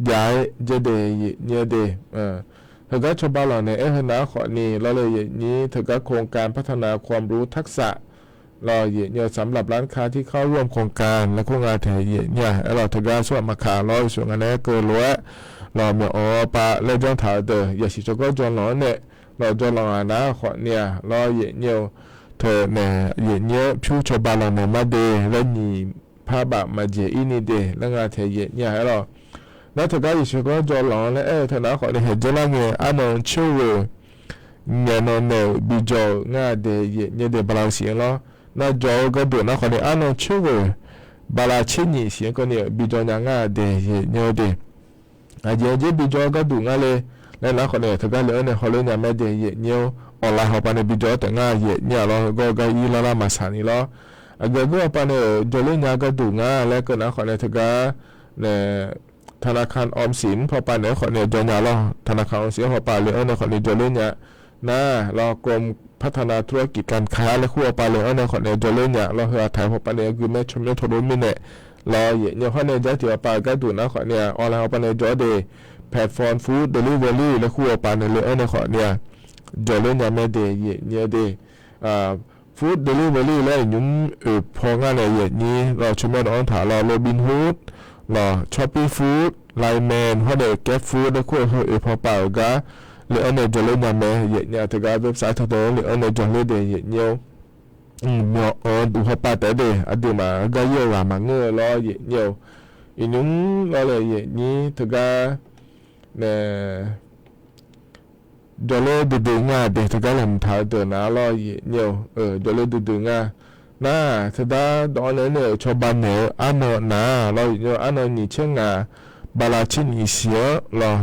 jav-aer jaer de yaeqnyir-eu de. Heugar cawba lanq naeq-aer heu nar khawfni lawr le yaeqnyir teugar โครงการพัฒนาความรู้ทักษะ lawr yaeqnyir-eu สำหรับร้านค้าที่เข้าร่วมโครงการ laer kur nga taef yaeqnyir-a. Aerlawq teugar aqsur aqmaqkaq lawr iqsur nga nae aer keuv lof-aer lawr myawq anq-awr pav laer janr taq-eu deuq yasiq tsawrganr jawrlanq-anr nae lawr jawrlanq-a nar khawfni-a lawr yaeqnyir-eu teu nae yaeqnyir-anr pyur cawba lanq naeq ma de laer nyiq par baf maqjeq ir ni de laer nga taef yaeqnyir-a. Aerlawq nar teugar yasiq tsawrganr jawrlanq-anr laer aer-eu teu nar khawfni haeq dzaerlar ngae arnan tserghoeq ngaeqnan naeq-euq bijawr-euq nga de yaeqnyir de bala siq-anr lawr. Nar jawr-eu gharduq nar khawfni arnan tserghoeq bala tser nyiq siq-anr keuvni-euq bijawr nya nga de yaeqnyir de. Aqjeq-aer jer bijawr-eu gharduq nga le laer nar khawfni teugar le-anr nae hawler nya mae de yaeqnyir-awr, online hawpav nae bijawr-awr taef nga yaeqnyir-a lawr. Heugar gar ir lar lar maqsaq ni lawr. Aqgeu geur hawpav nae-euq jawrler nya gharduq nga laer keuv nar khawfni teugar nae ธนาคารออมสิน hawpav naeq-aer khawfni jawr nya lawr. ธนาคารออมสิน hawpav le-anr nae khawfni jawrler nya nar lawr, กรมพัฒนาธุรกิจการค้า laer kur hawpav le-anr nae khawfni jawrler nya lawr. Heu aqtaq-aer hawpav nae gui mae tsawrmyanr tawrlor mirnae lawr yaeqnyir hawr nae jar tiq hawpav-eu gharduq nar khawfni-a online hawpav nae jawr de. Platform food delivery laer kur hawpav nae le-anr nae khawfni-a jawrler nya mae de yaeqnyir de. Food delivery laer nymr oeq paw ngar nae yaeqnyir lawr tsawrmyanr dawq-anr taq lawr, Robinhood lawr, Shopee Food, Line Man hawr nae Grab Food laer kur-eu heu oeq paw pav-euq gar le-anr nae jawrler nya mae yaeqnyir-a. Teugar website tawdawq-anr le-anr nae jawrler de yaeqnyir-awr, myawq anq duq hawpav taef de aqduimaf gar yaer-eu ghaq maqngeur-eu lawr yaeqnyir-eu. Iqnymr lawr le yaeqnyir teugar nae jawrler duidui nga de teugar laeqhmq taq-eu deuq nar lawr yaeqnyir-eu, jawrler duidui nga. Nar teugar dawq-anr naeq-aer nae-euq cawba naeq-eu arnan nar lawr yaeqnyir-eu, arnan nyiq tser ngaq bala tser nyiq siq-anr lawr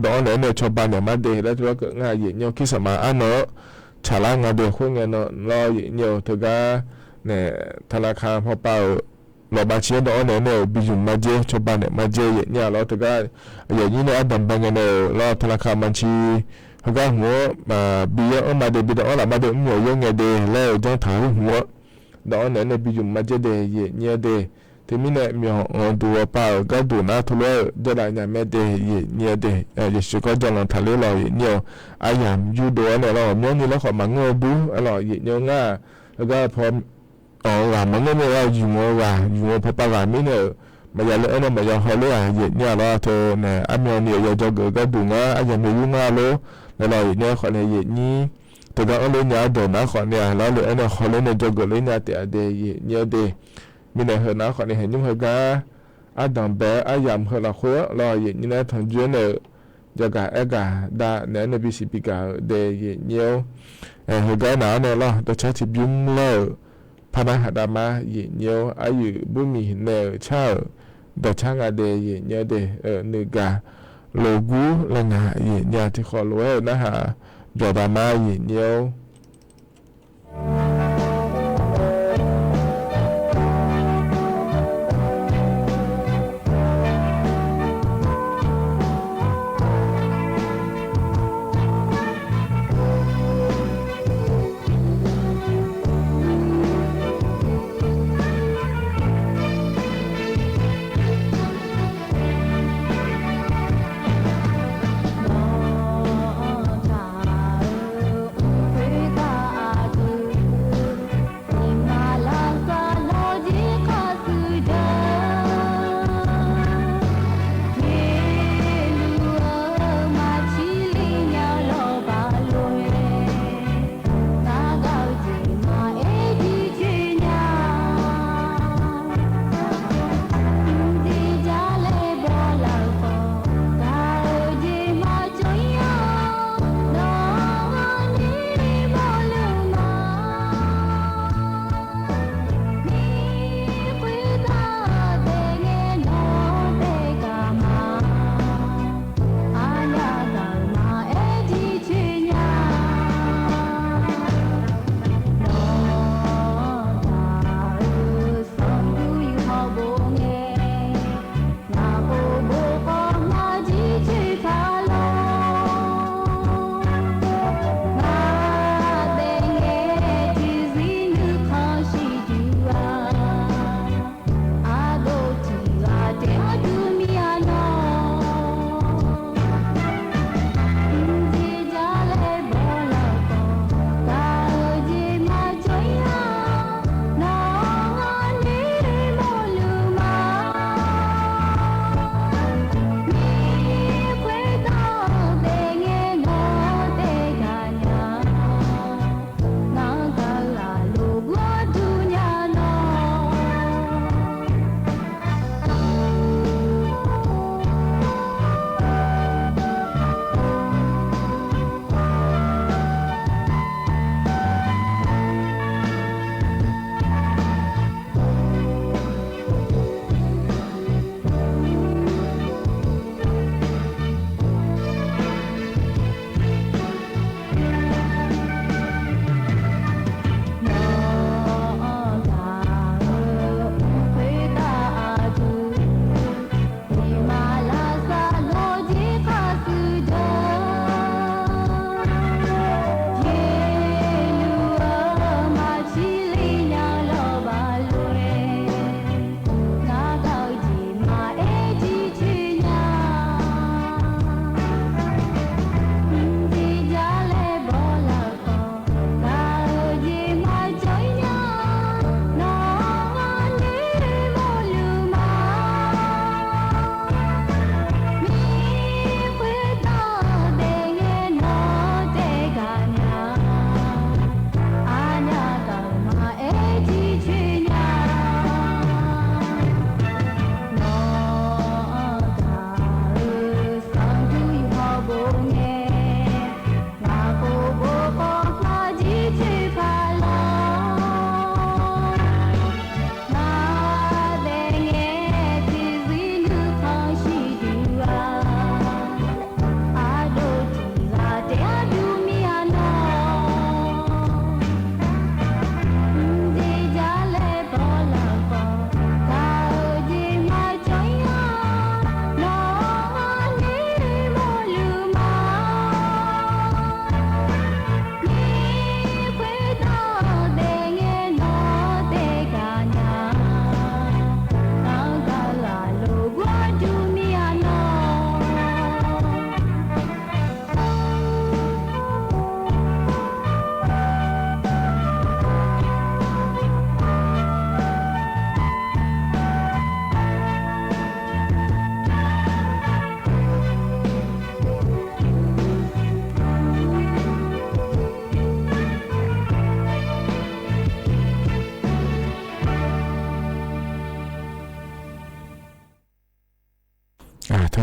dawq-anr naeq-aer nae cawba naeq ma de laer teugar keuv nga yaeqnyir-eu. Kirsaqma arnan-anr tsaqlar nga de khoerngae nan lawr yaeqnyir-eu teugar nae ธนาคาร hawpav-euq lawqbav ciq-aer dawv-anr naeq-aer nae-euq bi zmq ma dzer, cawba naeq ma dzer yaeq nyir-a lawr. Teugar yaeq nyir nae ardanq bae ngae nae-euq lawr, teular kaq ma ci heugar hmq-awr, bi yaer-anr ma de, bi dawv-anr laf ma de, mr myawq yaer ngae de laer-euq janr taq-euq hmq-awr, dawv-anr naeq-aer nae bi zmq ma dzer de yaeq nyir-a de. Teumirnae myawq anqduq ghawqpav-euq gharduq nar teulof-aer-euq dzaerlaf nya mae de yaeq nyir-a de. Yeqsur kawr janlanq taqler lawq yaeq nyir-eu, aryamq yurdov-awr nae lawr, ghawqmyanrni laer khawf maqngeur-eu dur-aer lawq yaeq nyir-eu ngar-aq, heugar paw anq-eu ghaq maqngeur mir-a, yumq-eu ghaq, yumq-eu pawpav ghaq mirnae-euq maqya le-aer nae maqya hawler-aq yaeq nyir-a lawr. Teu nae armyawvni-euq ya dzawgeuf-eu gharduq ngar aryamq yawr yur ngar lor. Naeq lawq yaeq nyir-aer khawf nae yaeq nyir, teugar anr ler nya-aer dawq nar khawf nae-aq, lar le-aer nae hawler nae dzawgeuf ler nya taef-a de yaeq nyir-a de. Mirnae heu nar khawf nae haeqnymr heugar ardanq bae-eu aryamq heu lafkhoer-anr lawr yaeq nyir nae tanqjoer nae-euq jagaq aergaq dav naeq-aer nae bisiq bigaq-euq de yaeq nyir-or. Heugar naq-anr nae lawr, dawqcar tiqbymr laer-euq par nar haq dav ma yaeq nyir-or. Aryuif burmiq nae-euq car-euq dawqcar nga de yaeq nyir-a de. Nuigaq loqgur laer nga yaeq nyir-a, tiqkhawf lof-aer-euq narhaq byawq dav ma yaeq nyir-or.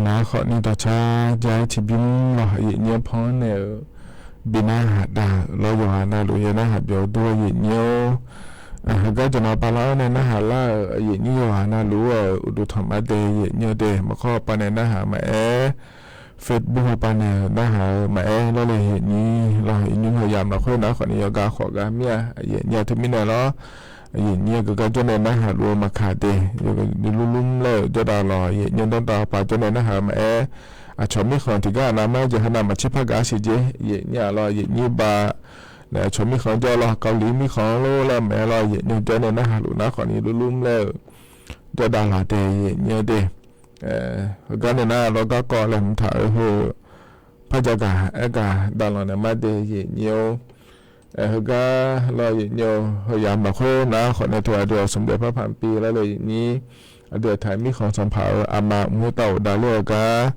Nar khawfni dawqcar jar-aer tiqbymr lawq, aqyuif nyir-anr pan-anr naeq-euq bi narhaq dav-euq lawr, yawqghaq navluf yaer narhaq byawq dur-awr aqyuif nyir-or. Heugar jawqnan pavlar-awr nae narhaq lar-euq aqyuif nyir yawqghaq navluf-euq uqduq tanqma dae aqyuif nyir-eu dae, maqkawr hawpav nae narhaq maqaer, Facebook hawpav nae narhaq-eu maqaer lawrle aqyuif nyir lawq, iqnymr heu yamq lafkhoer nar khawfni yawqgar khawf gar mir-a aqyuif nyir-a teumirnae lawr. Aqyuif nyir-eu geugar jawr nae narhaq luf-eu maqkaq dae, yawqgar lurlur mr laer-euq jawrdav lawq, aqyuif nyir-eu dawrdav hawpav jawr nae narhaq-eu maqaer, aqcawq mirkhanq tiqgar aqnav mar jeq heu navmaqtser par gaq-a siq jer, aqyuif nyir-a lawr, aqyuif nyir ba nae aqcawq mirkhanq jawr lawr, Kali mirkhanq-anr lor laer maqaer lawr, aqyuif nyir jawr nae narhaq luf nar khawfni lurlur mr laer-euq jawrdav lawq dae aqyuif nyir-eu dae. Heugar nae nar lawr garkawv laeqhmq taq-eu heu par jagaq aergaq davlanq naeq mar dae aqyuif nyir-or. Heugar lawr aqyuif nyir-eu heu yamq lafkhoer nar khawfni teu aqdui-awq smq daef par paq pi lawrle aqyuif nyir, aqdui-aq taq mirkhanq sanqpaq-euq aqma mq khoertav ghofdav ler-eu gar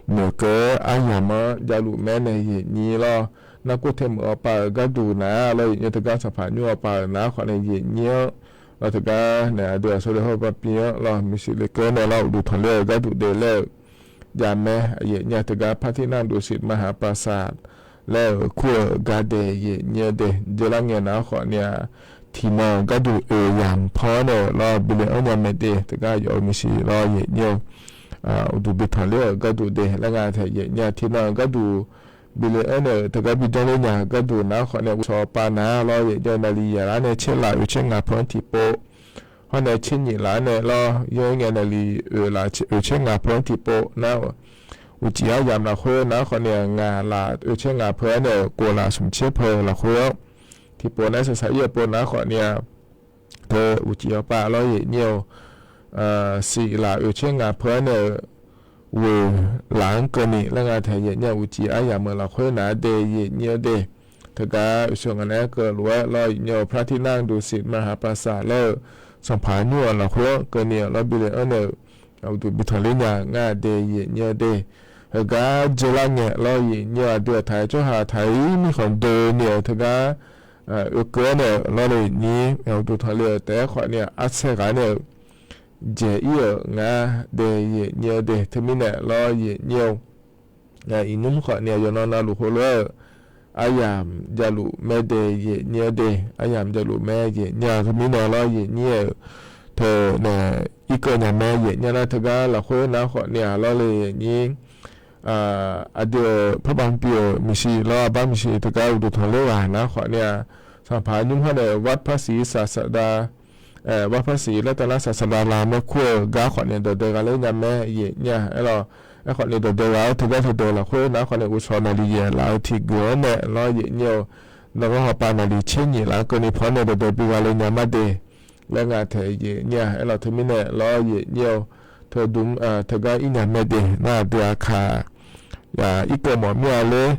noeqkeuv-aer aryamq-anr javluf mae nae aqyuif nyir lawr. Narkov tae meuq-awr pav-euq gharduq nar lawr aqyuif nyir teugar sanqpaq nymr-awr pav-euq nar khawfni aqyuif nyir-anr lawr teugar nae aqdui-aq sawr daef hawr pav pi-anr lawr maqsiq lekeuv nae lawr uqduq tanqler-eu gharduq daef laer-euq javmae aqyuif nyir-a teugar parti nar duqsiq maqhaq paqsaq laer-euq kur-eu gar dae aqyuif nyir-eu dae, dzeurlar ngae nar khawfni-aq tiqnan-euq gharduq oeq yamq paw-anr nae-euq lawr bi le-anr nya mae dae teugar yawf-eu maqsiq lawr aqyuif nyir-eu uqduq bi tanqler-euq gharduq dae laer nga tae aqyuif nyir-a tiqnan-euq gharduq bi le-anr nae-euq teugar bi janr ler nya-eu gharduq nar khawfni uqshawq pav nar lawr aqyuif nyir-eu naqli yaeq lar nae tser laf oeq tser ngaq peuq-anr tiqpov hawr nae tser nyiq laf-anr nae lawr yaer ngae naqli oeq laf oeq tser ngaq peuq-anr tiqpov nar uqcif aryamq lafkhoer nar khawfni-aq ngaq laf oeq tser ngaq peuq-anr nae-euq kof laf smq tser peuq lafkhoer-anr tiqpov nar saqsaq ir-eu pov nar khawfni-aq teu uqcif-awr pav lawr aqyuif nyir-eu siq laf oeq tser ngaq peuq-anr nae-euq ghoeq laf-anr keuvni laer nga tae aqyuif nyir-a uqcif aryamq-euq lafkhoer nar dae aqyuif nyir-eu dae teugar oeqsheuq ngaq naeq-aer keuv lof-aer lawr aqyuif nyir-eu parti nar duqsiq maqhaq paqsaq laer-euq sanqpaq nymr-euq lafkhoer-anr keuvni-euq lawr bi le-anr nae-euq uqduq bi tanqler nya ngar dae aqyuif nyir-eu dae. Heugar dzeurlar ngae lawr aqyuif nyir-eu aqdui-aq taq-aer tsawrhaq taq-ir mirkhanq doeni-euq teugar oekeuv-aer nae-euq lawrle nyir uqduq tanqle-euq taef-aer khawfni-aq arsaer ghaq nae-euq dzaeq ir-euq ngar dae aqyuif nyir-eu dae. Teumirnae lawr aqyuif nyir-eu iqnymr khawfni-aq yawqnan navluf heulof-aer-euq aryamq javluf mae dae aqyuif nyir-eu dae, aryamq javluf mae aqyuif nyir-a teumirnae lawr aqyuif nyir-euq teu nae irkeuv nya mae aqyuif nyir nar teugar lafkhoer nar khawfni-aq lawrle nyir aqdui-euq parbanq pi-euq maqsiq lawr arbar maqsiq teugar uqduq tanqler ghaq nar khawfni-aq sanqpaq nymr hawr nae-euq varpaqsiq saqsaqdav varpaqsiq laer tavlar saqsaqdav la maerkur-eu gar khawfni dawqdae gha ler nya mae aqyuif nyir-a aerlawq. Aerkhawfni dawqdae ghaq-aer teugar teudeuq lafkhoer nar khawfni uqshawq naqli yaeq laf-eu tiqgeuf-anr nae lawr aqyuif nyir-eu dawqghanr hawpav naqli tser nyiq laf-anr keuvni paw-anr nae dawqdae bi gha le nya mar dae laer nga tae aqyuif nyir-a aerlawq. Teumirnae lawr aqyuif nyir-eu teudm teugar ir nya mae dae nar aqdui aqkaq irkeuv mawf mir-a ler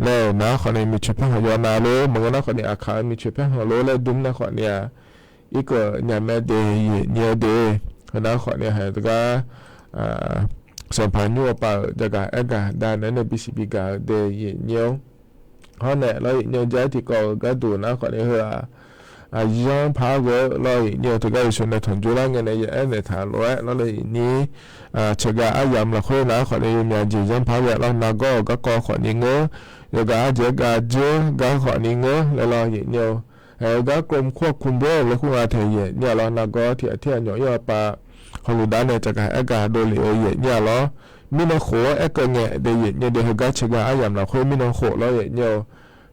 laer-euq nar khawfni miqcoeq paerkhanq yawnav lor maqngeur nar khawfni aqkaq-eu miqcoeq paerkhanq lor laer dm nar khawfni-aq irkeuv nya mae dae aqyuif nyir-eu dae. Heunar khawfni haiq teugar sanqpaq nymr-eu pav-euq jagaq aergaq dav naeq-aer nae bisiq bigaq-eu dae aqyuif nyir-or. Hawr nae lawr aqyuif nyir-eu jar-aer tiqkawv-euq gharduq nar khawfni heu-aq zanr paq-aer ghoe-eu lawr aqyuif nyir-eu teugar yawshuif nae tanqjor lar ngae nae ya aer naeq taq lof-aer lawr le aqyuif nyir ceuqghav aryamq lafkhoer nar khawfni yawmyaq jeq zanr paq-aer ghae lawr nargawr-euq garkawv khawfni ngeur yawqghaq arjeq-aer gav dzeur gar khawfni ngeur laer lawr aqyuif nyir-eu. Aer-eu gar krom kur-awr kumbo-aer laer kur nga tae aqyuif nyir-a lawr nargawr tiq ghaq tir ghaq nyawq ir-awr pav hawluf dav nae caqgaq aergaq dovlef-eu aqyuif nyir-a lawr. Mirnan khof-awr aerkeuv ngae dae aqyuif nyir dae heugar ceuqghav aryamq lafkhoer mirnan khof lawr aqyuif nyir-eu.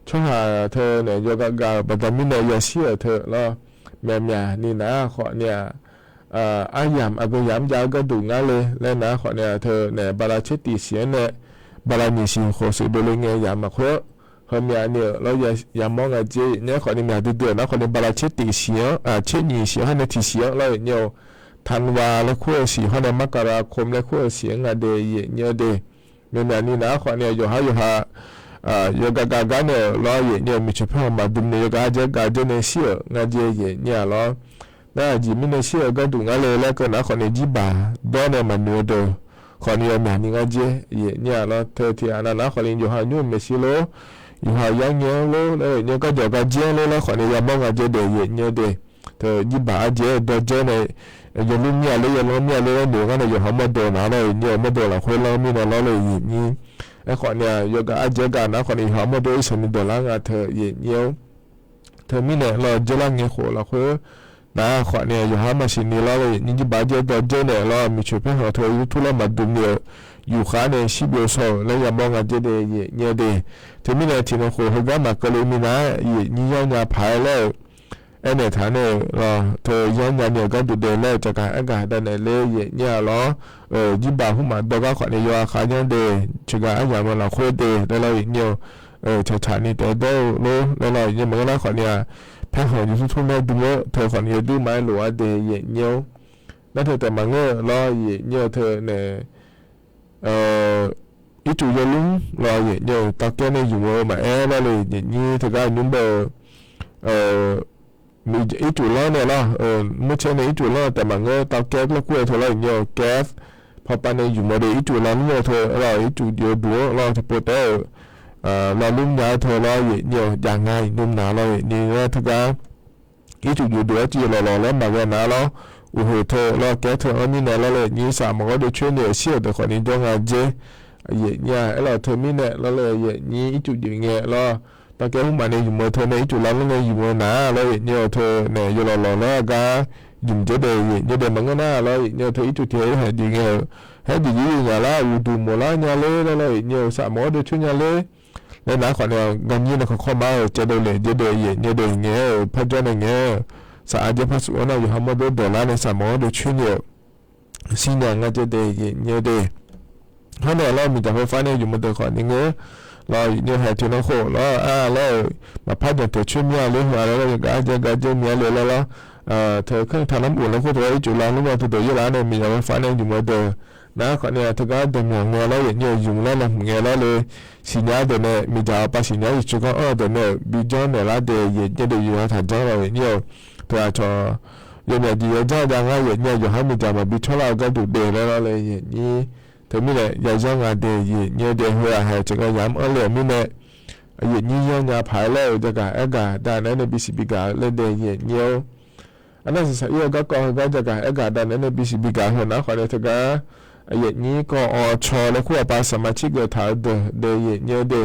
Tsawrhaq teu nae yawgav gav-euq baqda mirnae yashir-euq teu lawr. Myaqmyaq ni nar khawfni-aq aryamq aqgeu yamq jav-eu gharduq ngar le laer nar khawfni-aq teu nae bala tser tiq siq-anr nae bala nyiq siq khof siq dovle ngae yamq lafkhoer heumyaq ni-euq lawr yamawr nga jer naer khawfni myaq duidui-euq nar khawfni bala tser tiq siq-anr tser nyiq siq-anr hawr nae tiq siq-anr lawr aqyuif nyir-eu. Tanqva laer kur-eu siq hawr nae markara kom laer kur-eu siq-anr nga dae aqyuif nyir-eu dae. Myaqmyaq ni nar khawfni yawqhar yawqha yawgav gav gar nae-euq lawr aqyuif nyir-eu miqcoeq paerkhanq maqdm ni yawgav arjaer gav jaer nae shir-euq nga jer aqyuif nyir-a lawr. Nar aqjeq mirnae shir-eu gharduq ngar le laer keuv nar khawfni jirbaq dawr nae maqnoeq-eu deuq khawfni yawmyaq ni ngar jer aqyuif nyir-a lawr. Teu tiq ghaq nav nar khawfni yawqha nymr-euq maeqshi lor yawqha yar ngae-anr lor laer aqyuif nyir-eu garjawq gar jaer-anr lor laer khawfni yamawr nga jer dae aqyuif nyir-eu dae. Teu jirbaq arjaer dawr jaer nae yawlmr mir-a ler, yawlanr mir-a ler laer noeq-eu ngar nae yawqha mawrdo nar lawr, yawqha mawrdo lafkhoer lanr mirnae lawr le, yawqha mawrdo lafkhoer lanr mirnae lawr le, yawqghaq arjaev gaq nar khawf ni yawqha mawrdo irshaq ni dawq lar nga teu, yawqnyir-or. Teumirnae lawr, dzeurlar ngae khof lafkhoer nar khawf ni yawqha maqsiq ni lawr le, yawqnyir jirbaq dzaer dawr dzaer naeq lawr, miqcoeq paerkhanq teu yurtur laer maqdmq ni-euq yufkhar nae shir byov shaw-euq laer yamawr nga dzaer de, yawqnyir de. Teumirnae tiqnan khof heugar maqkeuv le minav-aer yawqnyir yanrnya paq-aer laer-euq aernaeq taq nae-euq lawr, teu yanrnya ni-euq gharduq de laer-eu caqgaq aergaq dav naeq ler, yawqnyir-a lawr. Jirbaq hmq maqdawr gar khawf ni yawqha khav yanr de, caqgaq aryamq-eu lafkhoer de laer lawr, yawqnyir-eu caqcaq ni taef dawr-eu lor laer lawr, yawqnyir maqngeur nar khawf ni-a, paerkhanq yurtur laer dm-eu teu khawf ni yawduir ma-aer lof-a de, yawqnyir-or. Nar teu taef maqngeur-eu lawr, yawqnyir-eu teu nae ircuf yawlmr lawr, yawqnyir-eu tavkaer nae yumq-eu maqaer lawr le, yawqnyir teugar nymr bae-eu ircuf lanr nae lawr, murcaer nae ircuf lanr-eu taef maqngeur, tavkaer laer kur-eu teu lawr, yawqnyir-eu kaer pawpav nae yumq-eu de, ircuf lanr nmr-eu teu lawr, ircuf jeq-eu duq-anr lawr tiqpov taef-eu lanr lmr nya-eu teu lawr, yawqnyir-eu jav nga iqnymr nar lawr, yawqnyir nar teugar ircuf jeq duq-aer civ lawqlawq laer maqghae nar lawr, uqhoeq teu lawr kaer teu-anr mirnae lawr le, yawqnyir saf maqghawr dov coer ni-euq shir-euq deuq khawf ni jawr nga dzer, yawqnyir-a aerlawq teumirnae lawr le, yawqnyir ircuf jeq ngae lawr, tavkaer hmq maf nae yumq-eu teu nae ircuf lanr lmr nae yumq-eu nar lawr, yawqnyir-eu teu nae yawlawq lawq laer gar yumq dzer de, yawqnyir de maqngeur nar lawr, yawqnyir-eu teu ircuf tiq haer jeq ngae-euq haer jeq jir yawqnyir lar uqduq mawqlar nya ler laer lawr, yawqnyir-eu saf maqghawr dov coer nya ler laer nar khawf ni-a, garnyir nae kawqkawr mar-eu caevdov laeq dzer de, yawqnyir de ngae-euq parjawr nae ngae-eu saf ardzaer parsuf-anr nar yawqha mawrdo dawq lar nae saf maqghawr dov coer ni-euq shirnya nga dzer de, yawqnyir de. Hawr nae lawr miqdzaq khoerfar nae yumq-eu deuq khawf ni ngeur lawr, yawqnyir haeq tiqnan khof lawr-a laer-euq maqpar janq taeq coer mir-a ler heu-a laer lawr, yawqghaq ardzaer gar dzer mir-a le laer lawr, teu kanr taq nar mrluf laer khof teu lawr, ircuf lanr lmr-a teu deuq yaerlaf nae miqdzaq khoerfar nae yumq-eu deuq nar khawf ni-a, teugar dawqmyaq ngae lawr, yawqnyir-eu yumq laer laeqhmq ngae lawr le, siqnya deuq nae miqdzaq-awr pav siqnya yeqtsoeq kanr anr-eu deuq nae-euq bijanr naeqlar de, yawqnyir de yawqha taqjanr lawr, yawqnyir-eu teu aqcawq yawmyaq jeq yajanr jav ngar, yawqnyir-a yawqha miqdzaq maqbi cawrlar-eu gharduq de laer lawr le, yawqnyir teumirnae yayanr nga de, yawqnyir de heu-aq haeq tiqghaq yamq anr le-euq mirnae, yawqnyir yanrnya paq-aer laer-euq jagaq aergaq dav naeq-aer nae bisiq bigaq-eu laer de, yawqnyir-or. Arnav saqsaq ir-eu garkawv heugar jagaq aergaq dav naeq-aer nae bisiq bigaq heu nar khawf nae teugar yawqnyir kawv awq caw laer kur-aq pav saqmaq cir geuf taq-eu deuq de, yawqnyir-or de.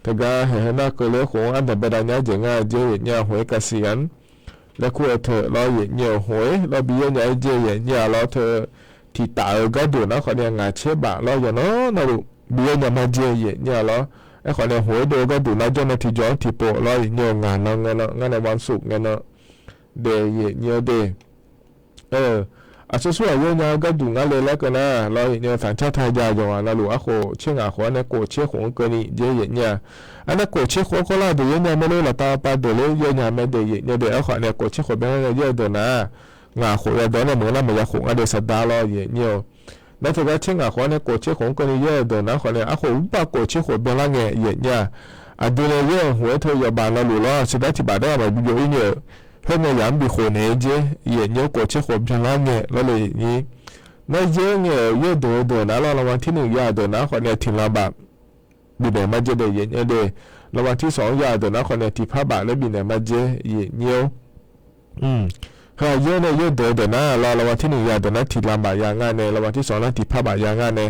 Teugar haeq heu nar keuvle-aer khof-anr ardanq badav nya jeq ngar-eu jeq, yawqnyir-a hoq-ir kasiq-anr laer kur-eu teu lawr, yawqnyir-euq hoq-ir lawr bi yaer nya-aer jeq, yawqnyir-a lawr teu tiqtaf-eu gharduq nar khawf ni-a ngaq tser baf lawr yawqnan navluf bi yaer nya ma jeq, yawqnyir-a lawr. Aerkhawf ni-a hoq-ir dov-eu gharduq nar jawr nan tiqjawr-anr tiqpov lawr, yawqnyir-eu ngaq nan ngae nan ngar nae วันศุกร์ ngae nan de, yawqnyir-or de. Aqsur sur-aq yaer nya-eu gharduq ngar le laer keuv nar lawr, yawqnyir-eu สัญชาตญาณ yawqghaq navluf arkhof tser ngaq khof-anr nae kof tser khof-anr keuvni jeq, yawqnyir-a. Arnav kof tser khof-anr kawrlar deuq yaer nya mae lor, laftav pav deuq ler yaer nya mae de, yawqnyir de. Aerkhawf nae kof tser khof byanlar nae yaer-eu deuq nar-aq, ngaq khof yadawq-anr nae maqngeur nar maqya khof nga de saqdaq lawr, yawqnyir-eu. Nar teugar tser ngaq khof-anr nae kof tser khof-anr keuvni yaer-eu deuq nar khawf nae arkhof urbav kof tser khof byanlar ngae, yawqnyir-a. Aqdui nae yaer-euq hoq-aer teu yawbaf navluf lawr, saqdaq tiqbaf daer-aq maqbi byov-ir ni-euq khoerngae yamq-anr bi khof naeq-aer jeq, yawqnyir kof tser khof byanlar ngae lawr le, yawqnyir. Nar yaer ngae-euq yaer deuq-eu deuq nar lawr, รางวัลที่หนึ่ง ya-euq deuq nar khawf nae tiqlanq baf bifnaeq ma jeq de, yawqnyir de. รางวัลที่สอง ya-euq deuq nar khawf nae tiqpar baf laer bifnaeq ma jeq, yawqnyir-or. Heu-aq yaer nae yaer deuq-eu deuq nar lawr, รางวัลที่หนึ่ง ya-euq deuq nar tiqlanq baf ya nga nae, รางวัลที่สอง nar tiqpar baf ya nga nae,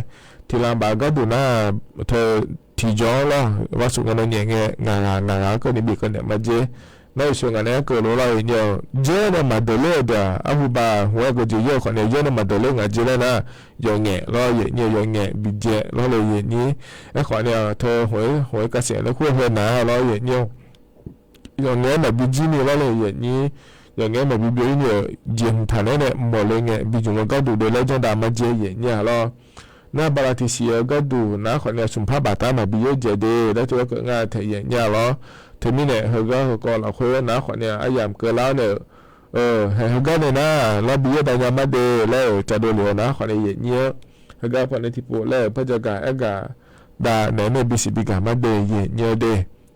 tiqlanq baf-eu gharduq nar teu tiqjawr-anr lawr, วันศุกร์ ngae nae nyaef ngae ngaq ghaq ngaq ghaq-anr keuvni bif keuvnaeq ma jeq. Nar-euq sheuq ngaq nae aer keuv lof lawr, yawqnyir-eu jaer nae maqdeuq ler-euq deuq-aq arhuba hoq-aer geujeq yaer-eu khawf nae yaer nae maqdeuq ler ngaq jeq laer nar, yawqngaef lawr, yawqnyir-eu yawqngaef bijae lawr le, yawqnyir. Aerkhawf nae-aq teu hoq-aer hoq-aer kasiq laer kur-eu heu nar lawr, yawqnyir-or. Yawqngaef-aer maqbi jir ni lawr le, yawqnyir. Yawqngaef-aer maqbi byov-ir ni-euq jeqhmq taq naeq-aer nae mawq le ngae bi jmq-eu gharduq dovle laer janrdav ma jeq, yawqnyir-a lawr. Nar bala tiqsiq-eu gharduq nar khawf nae smqpar baftav maqbi yaer dzaeq de laer teu-aer keuv nga taeq, yawqnyir-a lawr. Teumirnae heugar heukawv lafkhoer nar khawf nae aryamq keuvlar-awr nae-euq haeq heugar nae nar lawr bi yaer dav nya ma de laer-euq cavdov lef-eu nar khawf nae yawqnyir-anr heugar pawnae tiqpov laer-euq par jagaq aergaq dav naeq-aer nae bisiq bigaq ma de, yawqnyir-eu de.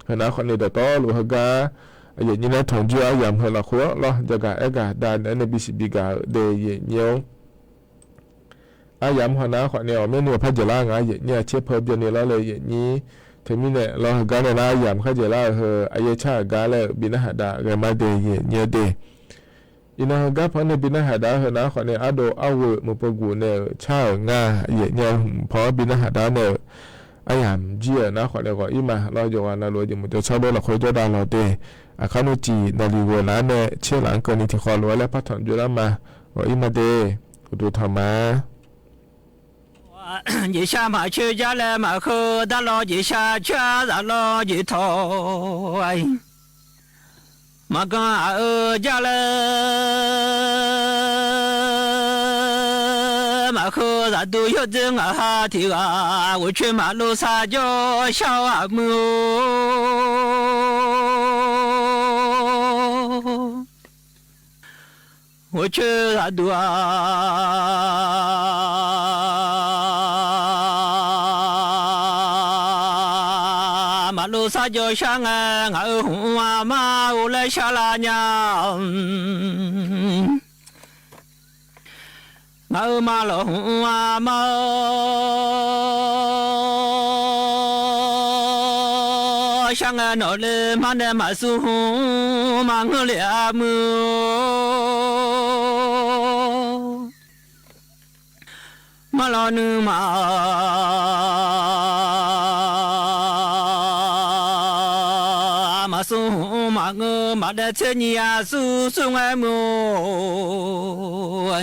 Heu nar khawf nae dawqtawvluf heugar yawqnyir laer tanqjir-eu aryamq heu lafkhoer-anr lawr jagaq aergaq dav naeq-aer nae bisiq bigaq-euq de, yawqnyir-or. Aryamq heu nar khawf nae awq maernmr-eu par dzaeqlar nga, yawqnyir-a tser peur byanni lawr le, yawqnyir. Teumirnae lawr heugar nae nar aryamq kharjaeq lar-euq heu aryaer car-euq gar laer-euq bi narhaq dav ghae ma de, yawqnyir-eu de. Iqnan heugar pan-anr nae bi narhaq daq-awr, heu nar khawf nae ardov arghoe meuq pov guf nae-euq car-euq nga, yaef nya hmq paw-anr bi narhaq daq-awr nae-euq aryamq jir-euq nar khawf nae ghawq-ir ma lawr. Yawqghaq navluf-eu jeq mq jawr tsawrlor lafkhoer jawr dav lawq de. Aqkar nmr tiq naqliq ghoeq laf-anr nae tser laf-anr keuvni tiqkhawf lof-aer laer par tanq jov lar ma. Ghawq-ir ma de. Uqduq tanq ma. Jeqshar maqcoer jar laer maqheu dar lawr, jeqshar coer-ar zaf lawr jeq tawq-a. Maqganq aq-eu jar laer maqheu zaqduq yawrdzer ngaq ha tiq ghaq, ghoeqcoer maqlov sar jawr shar-eu aqmuiq-or. Ghoeqcoer zaqduq-aq, maqlov sar jawr shar ngae, ngaq-euq hmq-aq mar-or laer shar lar nya. Ngaq-euq ma lawq hmq-aq mar-or shar ngae, nawqle mar nae maqsur hmq maqngeur le-a muiq-or. Marlawq nuima maqsur hmq maqngeur maqdaef tser nyiq-a sur sur ngae muiq-or.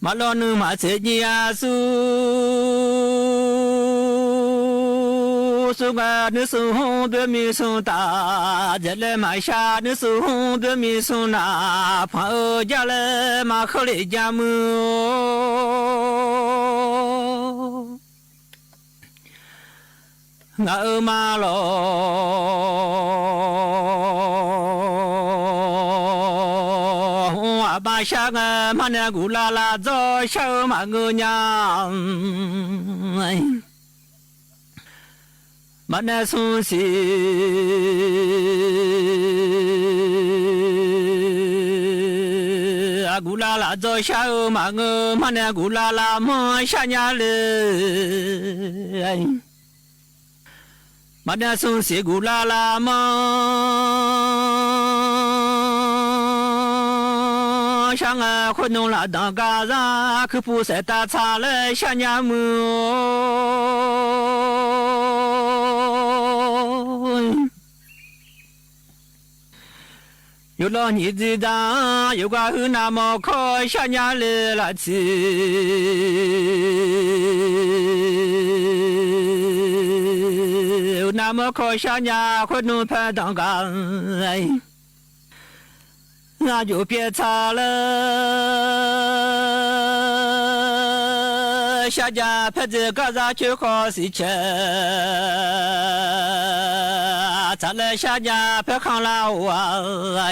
Marlawq nuima tser nyiq-a sur sur ngae, nuismr hmq doer miqsmr taf dzaeq laer maqshar, nuismr hmq doer miqsmr naq panq-eu jar laer maqkheur lef jar muiq-or. Ngaq-euq ma lawq hmq-aq bar shar ngae, mar nae guf lar lar dzawr shar-eu maqngeur nya. Mar nae smr siq guf lar lar dzawr shar-eu maqngeur, mar nae guf lar lar manr shar nya le. Mar nae smr siq guf lar lar manr shar ngae, khoer nmr laf danq gar zar kuirpuv saef tav tsaq laer shar nya muiq-or. Yawqlawv nyiq dzir dar yawqghaq huiq navmawr kawr shar nya le laf tsiq. Navmawr kawr shar nya khoer nmr paer danq gar Ngar jof pyaev tsaq laer shar ja paer dzae gar zar coer khawf siq cae. Tsaq laer shar ja paer khanq lar-or-a.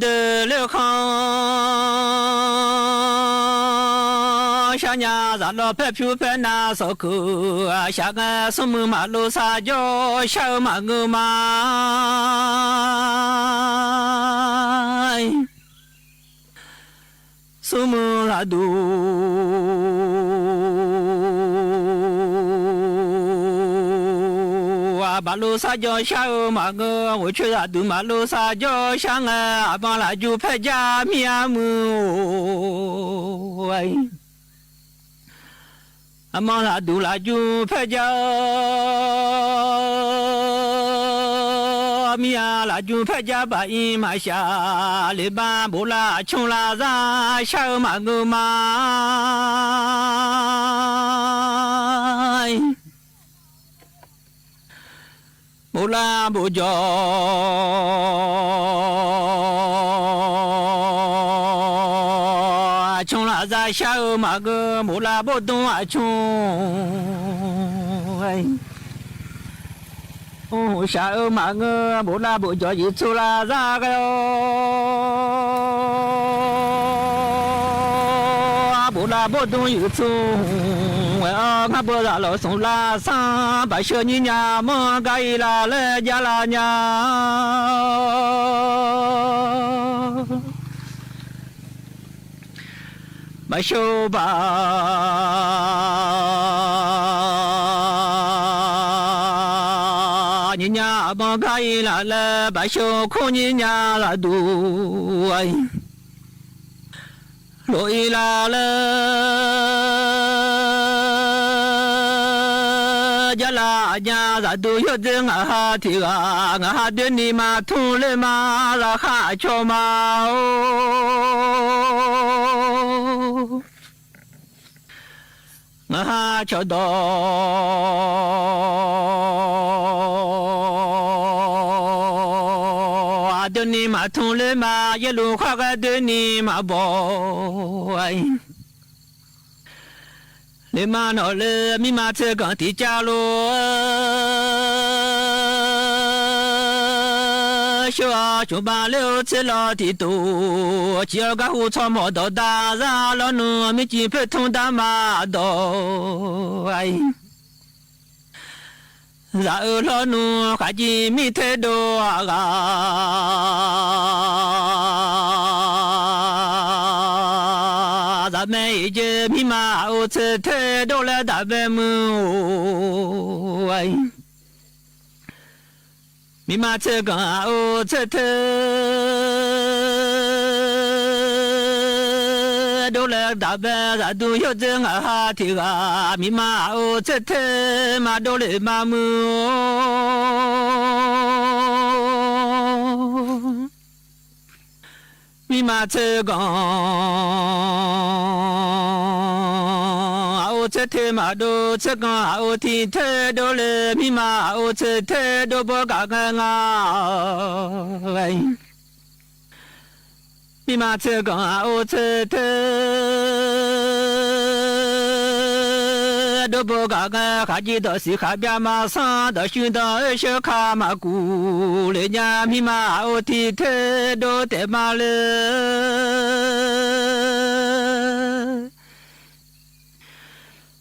Deuq ler-eu khanq shar nya zaq lawr paer pyur paer nav sawq keuq-aq shaq ngae, smrmuiq maqlov sar jawr shar-eu maqngeur ma. Smrmuiq laf duq-aq, maqlov sar jawr shar-eu maqngeur, ghoeqcoer zaq duq maqlov sar jawr shar ngae, aqma lafjur paer ja mir-a muiq-or. Aqma laf duq lafjur paer ja mir-a, lafjur paer ja baq-ir maqshaq, lef bar bof lar aqcmr lar zar shar-eu maqngeur ma. Bof lar bof jawq aqcmr lar zar shar-eu maqngeur, bof lar bof dmr aqcmr shaq-eu maqngeur, bof lar bof jawq yif tsur lar zar ghae-awr, bof lar bof dmr yif tsur hmq-aer-awr, ngar beu zaq lawq smq lar sanr baq sheu nyir nya manr gar ir lar laer jar lar nya. Baq sheu baq Aqnyir nya aqbanr gar ir laf laer baqshawr kawr nyir nya zaqduq-a. Lof ir laf laer jarlaf aqnya zaqduq yawdzer ngaq ha tiq ghaq ngaq ha doeni ma tmr ler ma zaqkhar aqcawq ma-or. Ngaq ha cawqdawq aqdoeni maqtmr ler ma yaerluf khar ghae doeni maqbaw-a. Ler ma nawq ler mirma tserganq tiq cav lof-eu shawr-a, cawqbav ler-eu tser lawr tiq tof ciq-awr garhu tsawrmawq dawqdaq zar lawrnmr mirciv poertmr darma dawq-a. Zaq-eu lawrnmr khaqjiv mirter dov-a ghaq, zaqmae iqjeq mirma aqor tser ter dov laer daqbae muiq-or. Mirma tserganq aqor tser ter dov laer daqbae zaqduq yawdzer ngaq ha tiq ghaq mirma aqor tser ter maqdov lef ma muiq-or. Mirma tserganq aqor tser ter maqdov, tserganq aqor tiq ter dov le, mirma aqor tser ter dov bawr gaq ngae nga. Mirma tserganq aqor tser ter dov bawr gaq ngae, khaqjiv dawqsiq khaqbyav ma sanr dawqshuir danr-eu sheur ka maqkuv le nya, mirma aqor tiq ter dov taef ma le.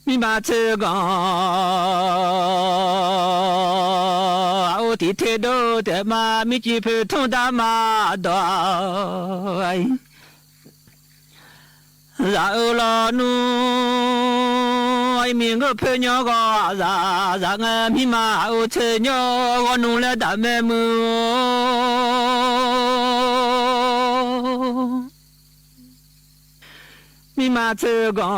Mirma tserganq aqor tiq ter dov taef ma, mirciv poertmr darma dawq-a. Zaq-eu lawrnmr ir miq ngeur poer nymr ghawq zaq zaq ngae, mirma aqor tser nymr ghawrnmr laer daqmae muiq-or. Mirma tserganq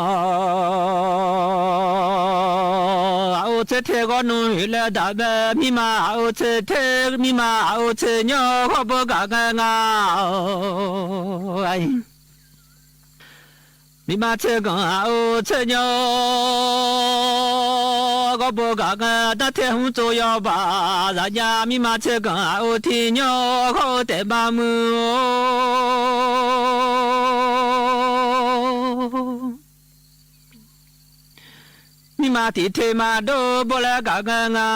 aqor tser ter ghawrnmr oeq laer daqmae, mirma aqor tser ter mirma aqor tser nymr ghawr bawr gaq ngae nga. Mirma tserganq aqor tser nymr ghawr bawr gaq ngae, darter hmr tsov yawbaq zaq nya, mirma tserganq aqor tiq nymr ghawr-eu taef ma muiq-or. Mirma tiq ter ma dov bawr laer gaq ngae nga.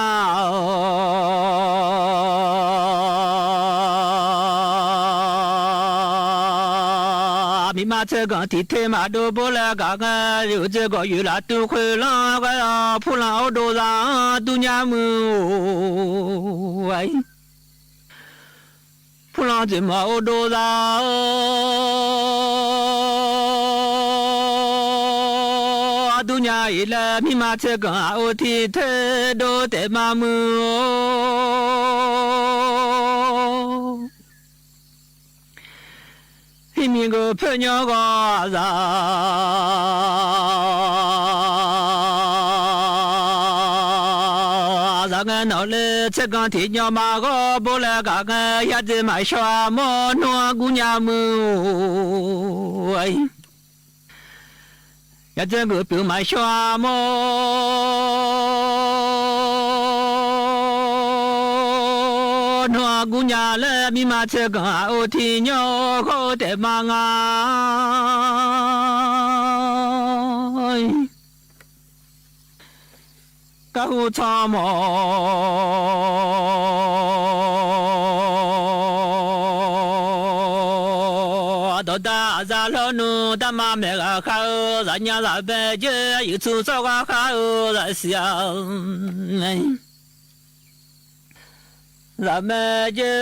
Mirma tserganq tiq ter ma dov bawr laer gaq ngae, yawqdzer gawq yoeq laf tuv khoerlanr ghae-awr, purlanq or dov za-anr dur nya muiq-or. Purlanq dzoeqmawf or dov za-awr dur nya-iq laer, mirma tserganq aqor tiq ter dov taef ma muiq-or. Himq miqgeuq poer nymr ghawq zaq, zaq ngae nawq le tserganq tiq nymr ma ghawr bawr laer gaq ngae, yadzae maqshawr-a mawr nawr gur nya muiq-or. Yadzae geuq pyeuf maqshawr-a mawr nawr gur nya laer, mirma tserganq aqor tiq nymr ghawr-eu taef ma nga. Garhu tsawrmawq dawqdaq aqzaq lawrnmr darma maeq ghaq khar-eu, zaqnya zaqbae jeuq yuqtsu tsawrhaq khar-eu zaqsiq-a. Zaqmae jeuq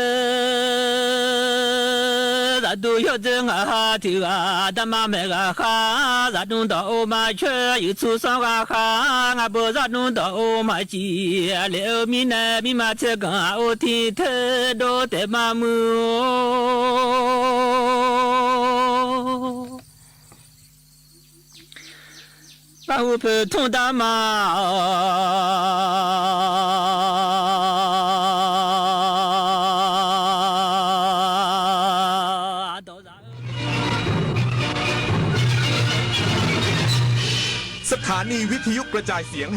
zaq Duq yawdzeur ngaq ha tiq ghaq, dama maeq ghaq khar, zaqdmr dawq or ma coer, yuqtsu sanr ghaq khar, ngaq beu zaqdmr dawq or ma ciq, laeq-eu mirnae mirma tsaer ganq or tiq ter dov taef ma muiq-or. Ngar hu poeq tmr dar ma-awq. Ardawq zaq-eu สถานีวิทยุกระจายเสียง